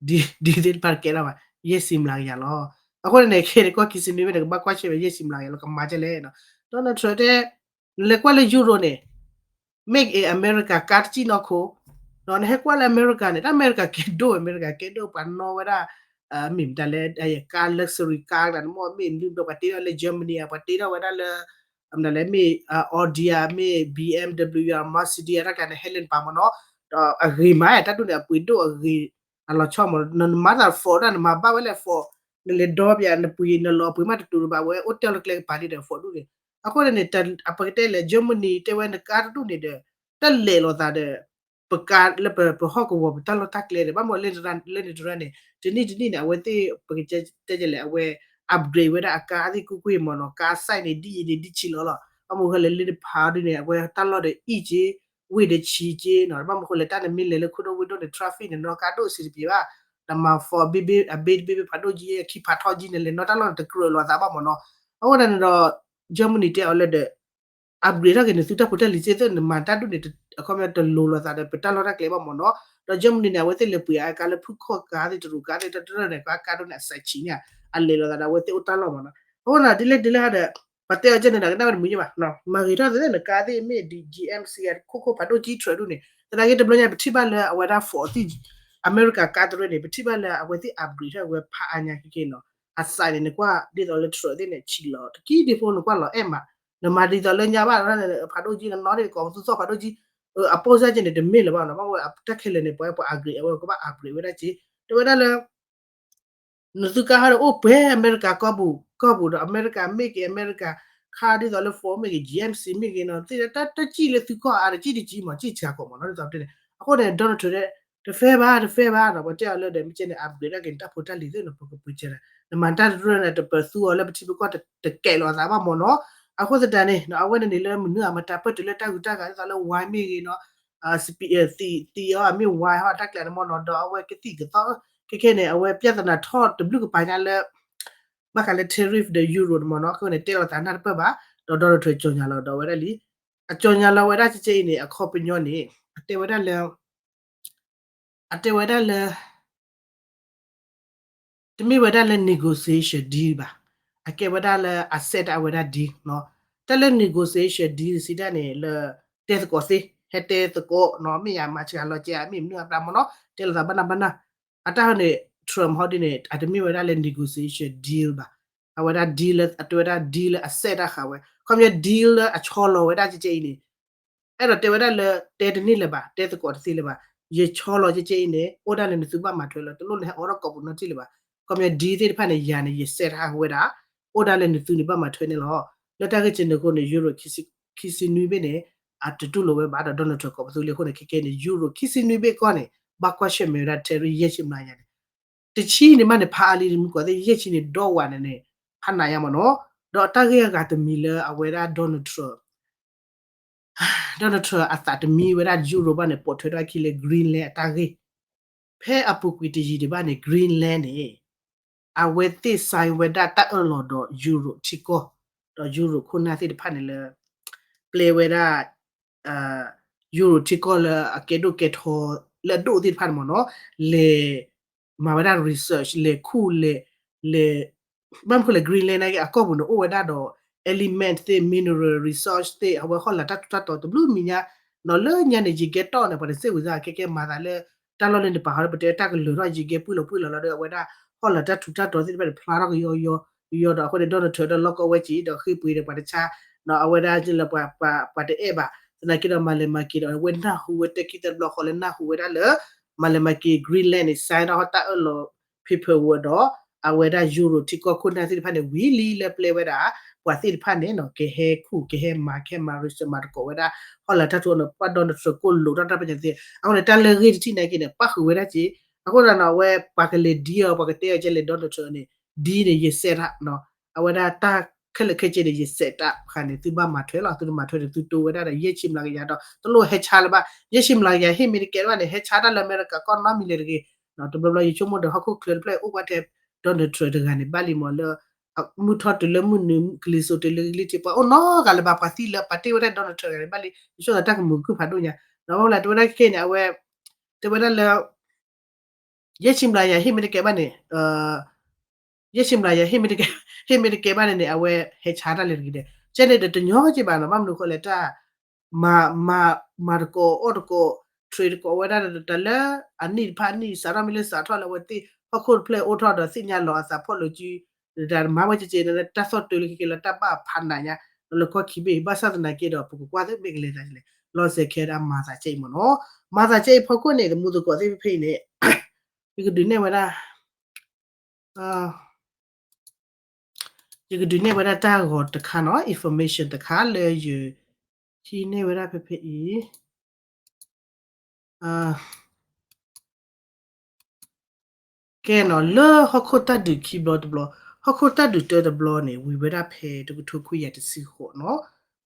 ဒ်သ့ၣ်တဖၣ်တကဲထီၣ်ဘၣ် ယဲၢ်ဆံမျးကယၤလီၤ. အဃိန့ၣ်န့ၣ် ခဲန့ၣ် ကီၢ်ခံဆံနွံဘ့ၣ်န့ၣ် ကဘၣ်ကွၢ်ဆၢၣ်မဲာ် ယဲၢ်ဆံမျးကယၤလီၤ ကမၤကဲလဲၣ်နီၤ. Donald Trump တဲ နလဲၤကွၢ်လၢ Euro န့ၣ် Make in America ကါတစံၣ်နီၢ်ခိ ဒီးနဟဲကွၢ်လၢအမဲရကၤန့ၣ် တၢ်အမဲရကၤကဲဒိၣ် အမဲရကၤကဲဒိၣ် ပှၤနီၣ်ဝဲဒၣ် မ့ၢ်မတၤလဲၣ် ကါ luxury ကါတၢ်န့ၣ်မ့ၢ် မ့ၢ်နုၤဒီး ပှၤတ့ထီၣ်လၢ Germany ဧါ ပှၤတ့ထီၣ်ဝဲဒၣ်လၢ မတၤလဲၣ် မ့ၢ် Audi ဧါ မ့ၢ် BMW ဧါ Mercedes ဧါ တၢ်ကျါန့ၣ် ဟဲလၢနပၤမ့ၢ်နီၤ ဒီးအဂ့ၤမး တၢ်ဒ်န့ၣ် အပှ့ၤဒိၣ်အဂ့ၤ အလီၤဆီမ့ၢ်နီၤ နမၤသး Ford ဒၣ် နမၤဘၣ်ဝဲလဲၣ် Ford နလဲၤဒီပၠး နပှ့ၤ နလီၤပှ့ၤမးတတူၢ်တဘၣ်ဝဲ အိၣ်တဲလီၤကျဲကပၤဒ်ဒီး Ford ဒ်န့ၣ် အဃိန့ၣ်န့ၣ် ပကတဲလဲၣ် Germany တဲဝဲနကါတဒူၣ်န့ၣ်ဒီး တၢ်လဲၤလိာ်သးဒီး ပကါလၢပဟီၣ်ကဝီၤ ပတၢ်လီၢ်တၢ်ကျဲဒီး ဘၣ်မနုၤလဲၣ်န့ၣ်တရၢန့ၣ် တနံၣ်တနံၣ်န့ၣ် အဝဲသ့ၣ် ပကတဲလဲၣ် အဝဲ upgrade ဝဲဒၣ်အကါသ့ၣ်ကွ့ၢ်ကွ့ၢ်မ့ၢ်နီၤ ကါ size န့ၣ် ဒ်အံၤန့ၣ် ဒ်ဆံးလီၤလီၤ ဘၣ်မနုၤဃိလဲၣ် လၢနဖးဒ်န့ၣ် အဝဲတၢ်လီၢ်ဒီးအံၣ်က့ ဝ့ၢ်ဒီးဆံးက့နီၤ ဘၣ်မနုၤဃိလဲၣ် တၢ်နမ့ၢ်လဲၤလၢခိၣ်ဒိၣ်ဝ့ၢ်ဒိၣ်န့ၣ် traffic န့ၣ် နီၣ်ကါဒိၣ်စံးတပျ့ၤဘၣ် နမၤ Ford ဘ့ၣ်ဘ့ၣ် အဘ့ၣ်တဘ့ၣ်ဘ့ၣ်ဖးဒိၣ်ကံ အခံဖးထီကံန့ၣ် လဲၤနီၣ်တၢ်လီၢ်န့ၣ် တကြၢးလိာ်သးဘၣ်မ့ၢ်နီၤ အဃိန့ၣ်န့ၣ်ဒီး Germany တဲအီၤလၢဒီး upgrade ထီၣ်က့ၤန့ၣ် သုတၢ်ဖိတၢ်လံၤသ့ၣ်သ့ၣ် နမၤတၢ်ဒ်န့ၣ် အခီပညီတလိၤလိာ်သးဒီး ပတၢ်လီၢ်တၢ်ကျဲဘၣ်မ့ၢ်နီၤ ဒီး Germany န့ၣ် အဝဲသ့ၣ်လဲၤပှ့ၤအကါလၢဖုၣ်ခီၣ်ကါသ့ၣ် တရူးကါသ့ၣ် တၢ်တရၢၢ်န့ၣ် ကါကါဒိၣ်န့ၣ် အစဲးဆံးန့ၣ် အလဲၤလိာ်သးဒီး အဝဲသ့ၣ်အိၣ်တၢ်လီၢ်မ့ၢ်နီၤ အဃိန့ၣ် ဒ်လဲၣ်ဒ်လဲၣ်ဒီး ပှၤတဲအီၤကဲန့ၣ်ဒီး ကနၣ်ဝဲတမုာ်ညါဘၣ် မၤဂ့ၤထီၣ်သ့ၣ်သ့ၣ် နကါသ့ၣ်မ့ၢ် G M C ခိၣ်ခိၣ်ဖးဒိၣ်ကံ တရူးဒ်န့ၣ် သနာ်က့တဘျီညါ ပထံၣ်ဘၣ်လၢအဝဲဒၣ် Ford သ့ၣ် အမဲရကၤကါတရၢၢ်န့ၣ် ပထံၣ်ဘၣ်လၢအဝဲသ့ၣ် upgrade ထီၣ်ဝဲဖးအါညါခဲကဲနီၤ အစဲးန့ၣ် နကွၢ်ဒ်သိးလၢ တရူး သ့ၣ်န့ၣ် ဆံးလီၤ တကံဒ်ဖိ နကွၢ်လီၤအဲၣ်မး နမၤဒ်သိးလၢညါဘၣ် ဖးဒိၣ်ကံ နနီၣ်န့ၣ် ကိးပသူသီၣ်ဖးဒိၣ်ကံ အပိၢ်စၢ်ကဲန့ၣ် တမ့ၢ်လၢၤဘၣ်နီၤ ဘၣ်ဝဲတၢ်ခဲလၢာ်န့ၣ် ပှၤပှၤ upgrade အဝဲကဘၣ် upgrade ဝဲဒၣ်က့ တဲဝဲဒၣ်လၢ နသုကါဟီဒီးအိၣ်ပှဲၤအမဲရကၤကီၢ်ပူၤ ကီၢ်ပူၤဒီး အမဲရကၤမ့ၢ်ဂ့ၤ အမဲရကၤခါဒ်သိးလၢ Ford မ့ၢ်ဂ့ၤ G M C မ့ၢ်ဂ့ၤနီၤ သ့ၣ်တၢ်တစံၣ်လၢသုကီၢ်အါတစံၣ်တစံၣ်မး စံၣ်စှၤကိးမးနီၤ ဒ်သိးပတဲန့ၣ် အဃိန့ၣ် Donald Trump တဲ တ fair ဘၣ် တ fair ဘၣ်နီၤ ပှၤတဲအီၤလၢဒီး မ့ၢ်ကဲန့ၣ် upgrade ဒၣ်က့ၤနတၢ်ဖိတၢ်လံၤသ့ၣ်နီၤ ပကပှ့ၤစဲး နမၤတၢ်တရၢၢ်န့ၣ် တပၢၤသူအီၤလၢပထံပကီၢ်တကဲးလိာ်အသးဘၣ်မးနီၤ အဃိသတးန့ၣ် အဝဲန့ၣ်န့ၣ်လၢမနုၤအမတၤပၢၢ်တုၤလၢတၢ်ဂုၤတၢ်ဂၤဒ်သိးလၢ wine မ့ၢ်ဂ့ၤနီၤ သံအီၤအမ့ၢ် wine ဟီတၢ်ကျဲန့ၣ်မးနီၤ ဒီးအဝဲကသံၣ်ကသီ ခဲခဲန့ၣ် အဝဲ ပြဿနာထီၣ်တဘျုးကပၤညါလၢ ဘၣ်ဃးလၢ tariff ဒီး Euro န့ၣ်မးနီၤ ခဲန့ၣ် တဲလိာ်သးနၢ်တပၢၢ်ဘၣ် ဒီး Donald Trump ကၠီၣ်ညါလီၤဒီးဝဲဒၣ်လံ အကၠီၣ်ညါလီၤဝဲဒၣ်ကဲကဲအံၤန့ၣ် အခီပညီန့ၣ် အတဲဝဲဒၣ်လၢ အတဲဝဲဒၣ်လၢ တမ့ၢ်ဝဲဒၣ်လၢ negotiation deal ဘၣ်. အကဲဝဲဒၣ်လၢ အ set အဝဲဒၣ် deal နီၤ. တၢ်လၢ negotiation deal စံးတၢ်န့ၣ် လၢ တဲသကိးသ့, ဟဲတဲသကိးနီၤ, မ့ၢ်ယမၤစှၤလီၤကဲ မ့ၢ်မနုၤအပြးမနီၤ, တဲလိာ်သးဘၣ်နၢ်ဘၣ်နၢ်. အတၢ်ဟီန့ၣ် Trump ဟီဒ်န့ၣ် အတမ့ၢ်ဝဲဒၣ်လၢ negotiation deal ဘၣ်. အဝဲဒၣ် deal လၢ အတဲဝဲဒၣ် deal လၢအ set တၢ်ဃာ်ဝဲ, ခီပညီ deal လၢအဆီလီၤဝဲဒၣ်ကဲကဲအံၤန့ၣ် အဲၣ်ဒိးတဲဝဲဒၣ်လၢ တဲတန့ၢ်လၢၤဘၣ်, တဲသကိးတသ့လၢၤဘၣ်. ယဆီလီၤကဲကဲအံၤန့ၣ် အိၣ်ဒၣ်လၢနသုဘၣ်မၤထွဲလီၤ, တလိၣ်နဟဲအိးထီၣ်ကိာ်ပူၤနီတထံၣ်လၢၤဘၣ်. ခီပညီ deal သ့ၣ်တဖၣ်န့ၣ် ယၤန့ၣ် ယ set ဟးဝဲဒၣ်, အိၣ်ဒၣ်လၢနသုန့ၣ်ဘၣ်မၤထွဲန့ၣ်လီၤ. လၢတၢ်ဂ့ၢ်ကဲန့ၣ်အဃိန့ၣ် Euro ခံဆံနွံဘ့ၣ်န့ၣ် အတတူၢ်လိာ်ဝဲဘၣ်ဒီး Donald Trump ကိးပသူလံအဃိန့ၣ် ခဲကဲန့ၣ် Euro ခံဆံနွံဘ့ၣ်ကီၢ်န့ၣ် ဘၣ်ကွၢ်ဆၢၣ်မဲာ်ဝဲဒၣ် tariff ယဲၢ်ဆံမျးကယၤန့ၣ် တဆံန့ၣ်မးန့ၣ် ဖးအါလံတမုၢ်ကီၢ်သ့ၣ် ယဲၢ်ဆံန့ၣ်ဒီဝးန့ၣ်န့ၣ် ဖးနးယါမးနီၤ. ဒီးတၢ်ဂ့ၢ်အဂၤတမံၤလၢအဝဲဒၣ် Donald Trump Donald Trump အသးတမံဝဲဒၣ် Euro ဘၣ်န့ၣ် ပိာ်ထွဲထီၣ်အခံလၢ Greenland အတၢ်ဂ့ၢ်, ဖဲအပူၤကွံာ်တယံာ်ဒံးဘၣ်န့ၣ် Greenland န့ၣ် အဝဲသ့ၣ် sign ဝဲဒၣ်တၢ်အၢၣ်လီၤဒီး Euro ထံကီၢ်, ဒီး Euro ခိၣ်နၢ်သ့ၣ်တဖၣ်န့ၣ်လၢ ပျဲဝဲဒၣ် Euro ထံကီၢ်လၢအကဲဒိၣ်ကဲထီ လၢအဒိၣ်သ့ၣ်တဖၣ်န့ၣ်မးနီၤ, လဲၤမၤဝဲဒၣ် research လဲၤခူၣ်လဲၤ လဲၤ ဘၣ်မနုၤဃိလဲၣ် Greenland နာ်က့ အကီၢ်ပူၤန့ၣ် အိၣ်ဝဲဒၣ်ဒီး element သ့ၣ် mineral resource သ့ၣ် အဝဲဟီၣ်လာ်တၢ်ထူးတၢ်တီၤတဘျုးမံၤညါ, နီၤလၢညါန့ၣ် ယကဲတီၢ်န့ၣ် ပှၤတစ့ၢ်ဝံၤစၢ် ကဲကဲမၤသးလၢ တၢ်လီၢ်လၢနပာ်ဃီဒီး ပတဲတၢ်ကလၢၤထီၣ် ယကဲပှံၢ်လီၤပှံၢ်လီၤလီၤဒီး အဝဲဒၣ် ဟီၣ်လာ်တၢ်ထူးတၢ်တီၤသ့ၣ်တဖၣ်န့ၣ် ဖျါထီၣ်ကယီကယီ ကယီဒီး အဃိန့ၣ် Donald Trump ဒီးလီၢ်ကီဝဲက့ၤ ဒီးဃ့ပှ့ၤဒီးပှၤတဆါ, နီၤ အဝဲဒၣ်လၢ ပှၤတအဲၣ်ဘၣ်, သနာ်က့ဒီး မၤလဲၤမၤက့ၤဒီး အဝဲနၢ်ဟူဝဲ တဲခံသၢဘျီဃီလၢနၢ်ဟူဝဲဒၣ်လၢ မၤလဲၤမၤက့ၤ Greenland န့ၣ် sign ထီၣ်တၢ်အၢၣ်လီၤ paperwork ဒီး အဝဲဒၣ် Euro ထံကီၢ်ခိၣ်နၢ်သ့ၣ်တဖၣ်န့ၣ် ဝံၤလံလၢပျဲဝဲဒၣ် ပှၤသ့ၣ်တဖၣ်န့ၣ်နီၤ ကဟဲခူၣ် ကဟဲမၤ ကဟဲမၤ research မၤသကိးဝဲဒၣ် ဟီၣ်လာ်တၢ်ထူးန့ၣ် ပှၤ Donald Trump ကိၢ်လိာ်ထီၣ်တၢ်ပညိၣ်သ့ၣ် အဃိန့ၣ် တၢ်လၢဂ့ၢ်တထံၣ်နာ်က့န့ၣ် ပၣ်ဃုာ်ဝဲဒၣ်က့ၤ, အဃိသတးနီၤ အဝဲပှၤကလဲၤဒ်အီၤ ပှၤကတဲအီၤကဲလဲၣ် Donald Trump န့ၣ် ဒ်န့ၣ် ယစဲးတၢ်နီၤ, အဝဲဒၣ်တၢ်ခဲလၢာ်ခဲဆ့န့ၣ် ယစဲးတၢ် ခါန့ၣ် သုဘၣ်မၤထွဲလီၤ, သုတမၤထွဲန့ၣ် သုတိဝဲဒၣ်ဒီး ယဲၢ်ဆံမျးကယၤဒီး တလိၣ်ဟဲဆါလၢၤဘၣ်, ယဲၢ်ဆံမျးကယၤ ဟ့ၣ်မ့ၢ်တကဲဘၣ်န့ၣ် ဟဲဆါတၢ်လၢအမဲရကၤကီၢ်နီတမံၤလဲၣ်တဂ့ၤ, တဘျီဘျီယဆိကမိၣ်ဒီး ဟီၣ်ခိၣ်ချၢတဖျၢၣ်အိၣ်ကွၢ်ထဲ Donald Trump တဂၤန့ၣ် ဘၣ်လံမးလၢ မုၢ်ထီၣ်တုၤလၢမုၢ်နုာ် ကလံၤစိးတုၤလၢကလံၤထံး ပှၤအိၣ်နီတဂၤလၢၤဘၣ် ပှၤသံလၢပာ်တ့ၢ်ဝဲဒၣ် Donald Trump တဂၤန့ၣ် ဘၣ်လံ, ယဆိသးတၢ်ကမုာ်ကုၣ်ဖးဒိၣ်ညါ, ဒီးဘၣ်မနုၤလဲၣ်တဲဝဲဒၣ်ခဲခဲန့ၣ် အဝဲ တဲဝဲဒၣ်လၢ ယဲၢ်ဆံမျးကယၤ ဟ့ၣ်မ့ၢ်တကဲဘၣ်န့ၣ် ယဲၢ်ဆံမျးကယၤ ဟ့ၣ်မ့ၢ်တကဲဘၣ်န့ၣ်န့ၣ် အဝဲဟဲဆါတၢ်လဲၤတဂ့ၤဒီး ကဲန့ၣ်ဒီးတညီက့ဘၣ်နီၤ, ဘၣ်မနုၤဃိလဲၣ် တၢ် မၤ မၤ မၤသကိးအီၣ်သကိး trade သကိးဝဲဒၣ်ဒီး တၢ်လၢအနံၣ်တဖၣ်အနံၣ် စးထီၣ်မ့ၢ်လၢစးထီၣ်လၢအဝဲသ့ၣ် ဟီၣ်ခိၣ်တဖျၢၣ်အိၣ်ထီၣ်ဒီးသ့ၣ်ညါလီၤအသးဖီၣ်လိာ်စု တၢ်မၤဝဲကဲကဲန့ၣ် တၢ်သီၣ်တုၤလၢခဲကဲလၢတၢ်ဘၣ်ဖးနးညါ လၢခီၣ်ခံဘ့ၣ် ဘၣ်ဆၣ်သနာ်က့ဒီး ပကကွၢ်သ့ၣ်မ့ၢ်ကလဲၤသးလဲၣ် လီၤစဲးခဲဒၣ်မၤသးကဲအံၤမ့ၢ်နီၤ, မၤသးကဲအံၤဖီခိၣ်န့ၣ် တမူသကိးသ့ၣ်ဖဲဖဲအံၤန့ၣ် ယကဒုးနဲၣ်ဝဲဒၣ် ယကဒုးနဲၣ်ဝဲဒၣ်တၢ်ဂီၤတခါနီၤ information တခါလၢယ ဟံးန့ၢ်ဝဲဒၣ်ဖဲဖဲအံၤ ကဲနီၤ လၢဟီၣ်ခိၣ်တၢ်ဒုးခံဘျီတဘျီ ဟီၣ်ခိၣ်တၢ်ဒုးတၢတဘျီန့ၣ် ဝံၤဝဲဒၣ်ဖဲတကထိခွံကယၤတဆံဃိးနီၤ,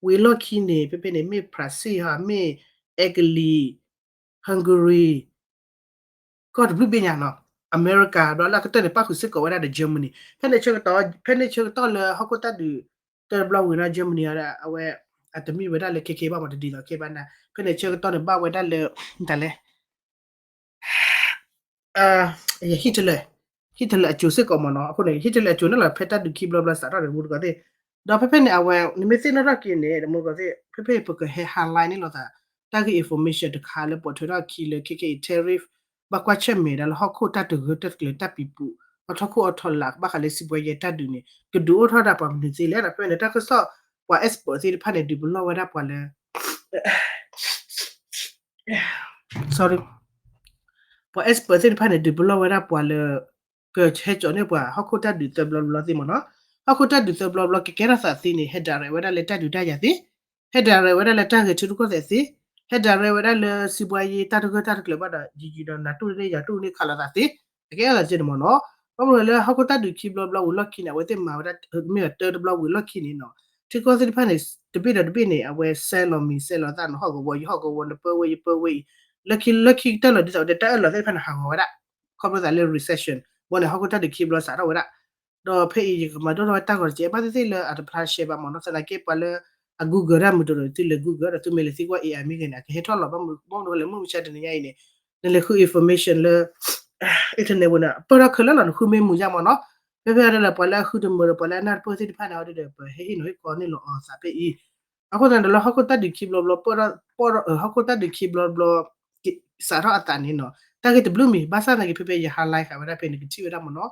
ဝံၤလီၢ်ခံန့ၣ် ဖဲဖဲန့ၣ် မ့ၢ် Brazil ဟီ မ့ၢ် Italy Hungary ကီၢ်တဘျုးဘ့ၣ်ညါနီၤ, အမဲရကၤ ဘျီလၢအကတၢၢ်န့ၣ် ပၣ်ဃုာ်စ့ၢ်ကီးဝဲဒၣ်ဒီး Germany ဖဲန့ၣ်ဆၢကတီၢ် ဖဲန့ၣ်ဆၢကတီၢ်လၢဟီၣ်ခိၣ်တၢ်ဒုး တၢ်တဘျီဝံၤနီၤ Germany အဝဲ အတမ့ၢ်ဝဲဒၣ်လၢခဲခဲဘၣ်မး တဒ်သိးခဲဘၣ်နၤ ဖဲန့ၣ်ဆၢကတီၢ်န့ၣ် ဘၣ်ဝဲဒၣ်လၢ တၢ်လဲၣ် Hitler Hitler အစိၤစ့ၢ်ကီးမ့ၢ်နီၤ, အဃိန့ၣ် Hitler အစိၤန့ၣ်လီၤ ဖဲတၢ်ဒုးခံဘျီဘျီစးထီၣ်န့ၣ် တမူတကိးသ့ၣ်, ဒီးဖဲဖဲန့ၣ် အဝဲ နမ့ၢ်သ့ၣ်နီၣ်ထီၣ်က့ၤန့ၣ် တမူတကိးသ့ၣ် ဖဲဖဲပကဟဲ highlight န့ၢ်လိာ်သး တၢ်ဂ့ၢ် information တခါလၢပိာ်ထွဲထီၣ်အခံလၢခဲခဲအံၤ tariff ဘၣ်ကွၢ်ဆၢၣ်မဲာ်ဒၣ်လၢဟီၣ်ခိၣ်တၢ်တဂၢၢ်တၢ်ကျၢၤတၢ်ပံၤပူၤ အထီၣ်ခိၣ်အထီၣ်လာ် ဘၣ်ဃးလၢစံးပှဲၤယဲတၢ်ဒုးန့ၣ် ကဒုးအိၣ်ထီၣ်ဒၣ်ပှၤမနုၤသ့လဲၣ်ဒီး ဖဲဖဲန့ၣ် တၢ်ကစီၣ် ပှၤ expert သ့ၣ်တဖၣ်န့ၣ် ဒုးပလီၢ်ဝဲဒၣ်ပှၤလၢ sorry ပှၤ expert သ့ၣ်တဖၣ်န့ၣ် ဒုးပလီၢ်ဝဲဒၣ်ပှၤလၢ ကဟဲကၠီန့ၢ်ပှၤဟီၣ်ခိၣ်တၢ်ဒုးသၢဘျီဘျီသ့မ့ၢ်နီၤ. ဟီၣ်ခိၣ်တၢ်ဒုးသၢဘျီဘျီကကဲထီၣ်သးသ့န့ၣ် ဟဲဒၣ်ရဲၣ်ဝဲဒၣ်လၢတၢ်ဒုးတၢ်ယၤသ့, ဟဲဒၣ်ရဲၣ်ဝဲဒၣ်လၢတၢ်ဂဲၤထံရူၢ်ကီၢ်သဲးသ့, ဟဲဒၣ်ရဲၣ်ဝဲဒၣ်လၢစံးဘှါယံၤတၢ်တဂၢၢ်တၢ်တကျၢၤဘၣ်ဒီး ယံာ်ယံာ်ဒီးနၤတူၢ်န့ၢ်ယၤတူၢ်န့ၢ်ခးလိာ်သးသ့, အကဲထီၣ်သးကဲန့ၣ်မ့ၢ်နီၤ. ဘၣ်မနုၤလၢဟီၣ်ခိၣ်တၢ်ဒုးခံဘျီဘျီဝံၤလီၢ်ခံန့ၣ် အဝဲသ့ၣ်မၤဝဲဒၣ် မ့ၢ်အတၢတဘျီဝံၤလီၢ်ခံန့ၣ်နီၤ, ထံကီၢ်သ့ၣ်တဖၣ်န့ၣ် တဘ့ၣ်ဒီးတဘ့ၣ်န့ၣ် အဝဲစဲလီၤမံၤစဲလီၤသၣ်နီၤ, ဟီၣ်ကဝီၤယဟီၣ်ကဝီၤ နပၢဝဲယပၢဝဲအံၤ, လၢခံလၢခံကတၢၢ်လီၤဒ်သိးဒီးတၢ်အၢၣ်လီၤသ့ၣ်တဖၣ်န့ၣ် ဟးဂီၤဝဲဒၣ် ခီဖျိသးလၢ recession ဘၣ်န့ၣ် ဟီၣ်ခိၣ်တၢ်ဒုးခံဘျီစးထီၣ်ဝဲဒၣ်, ဒီးဖဲအံၤယကမၤဒိၣ်ထီၣ်ဝဲတၢ်ဂီၤတကဲး ဘၣ်သ့ၣ်သ့ၣ်လၢအတဖျါရှဲဘၣ်မ့ၢ်နီၤ, သနာ်က့ပှၤလၢ အ Google တၢ်မုာ်တရၢၣ် သုလဲၤ Google ဒီးသုမ့ၢ်လဲၤသံကွၢ် AI မ့ၢ်ဂ့ၤန့ၣ် အကဟဲထီၣ်လီၤ, ဘၣ်မနုၤလဲၣ် မုၢ်မဆါတနံၤညါအံၤန့ၣ် နလဲၤဃု information လၢ internet ဝဲန့ၣ် ပၢၢ်ထီၣ်ခဲလၢာ်လီၤ နဃုမ့ၢ်မုာ်ယါမ့ၢ်နီၤ, ဖဲဖဲဒီးလၢပှၤလၢအဃုတမုာ်ဒီး ပှၤလၢအနၢ်တပၢၢ်သ့ၣ်တဖၣ်န့ၣ် အီၤဒီး ပဟဲဟ့ၣ်နီၤဟ့ၣ်ခီန့ၢ်လီၤအီၤသးဖဲအံၤ, အဃိသတးန့ၣ်ဒီးလၢဟီၣ်ခိၣ်တၢ်ဒုးခံဘျီဘျီ ပၢၢ်ထီၣ် ဟီၣ်ခိၣ်တၢ်ဒုးခံဘျီဘျီ စးထီၣ်အသးန့ၣ်နီၤ, တၢ်ဂ့ၢ်တဘျုးမံၤ ဘၣ်ဆၣ်သနာ်က့ဖဲဖဲယ highlight ဃာ်ဝဲဒၣ်ဖဲန့ၣ် နကထံၣ်ဝဲဒၣ်မ့ၢ်နီၤ,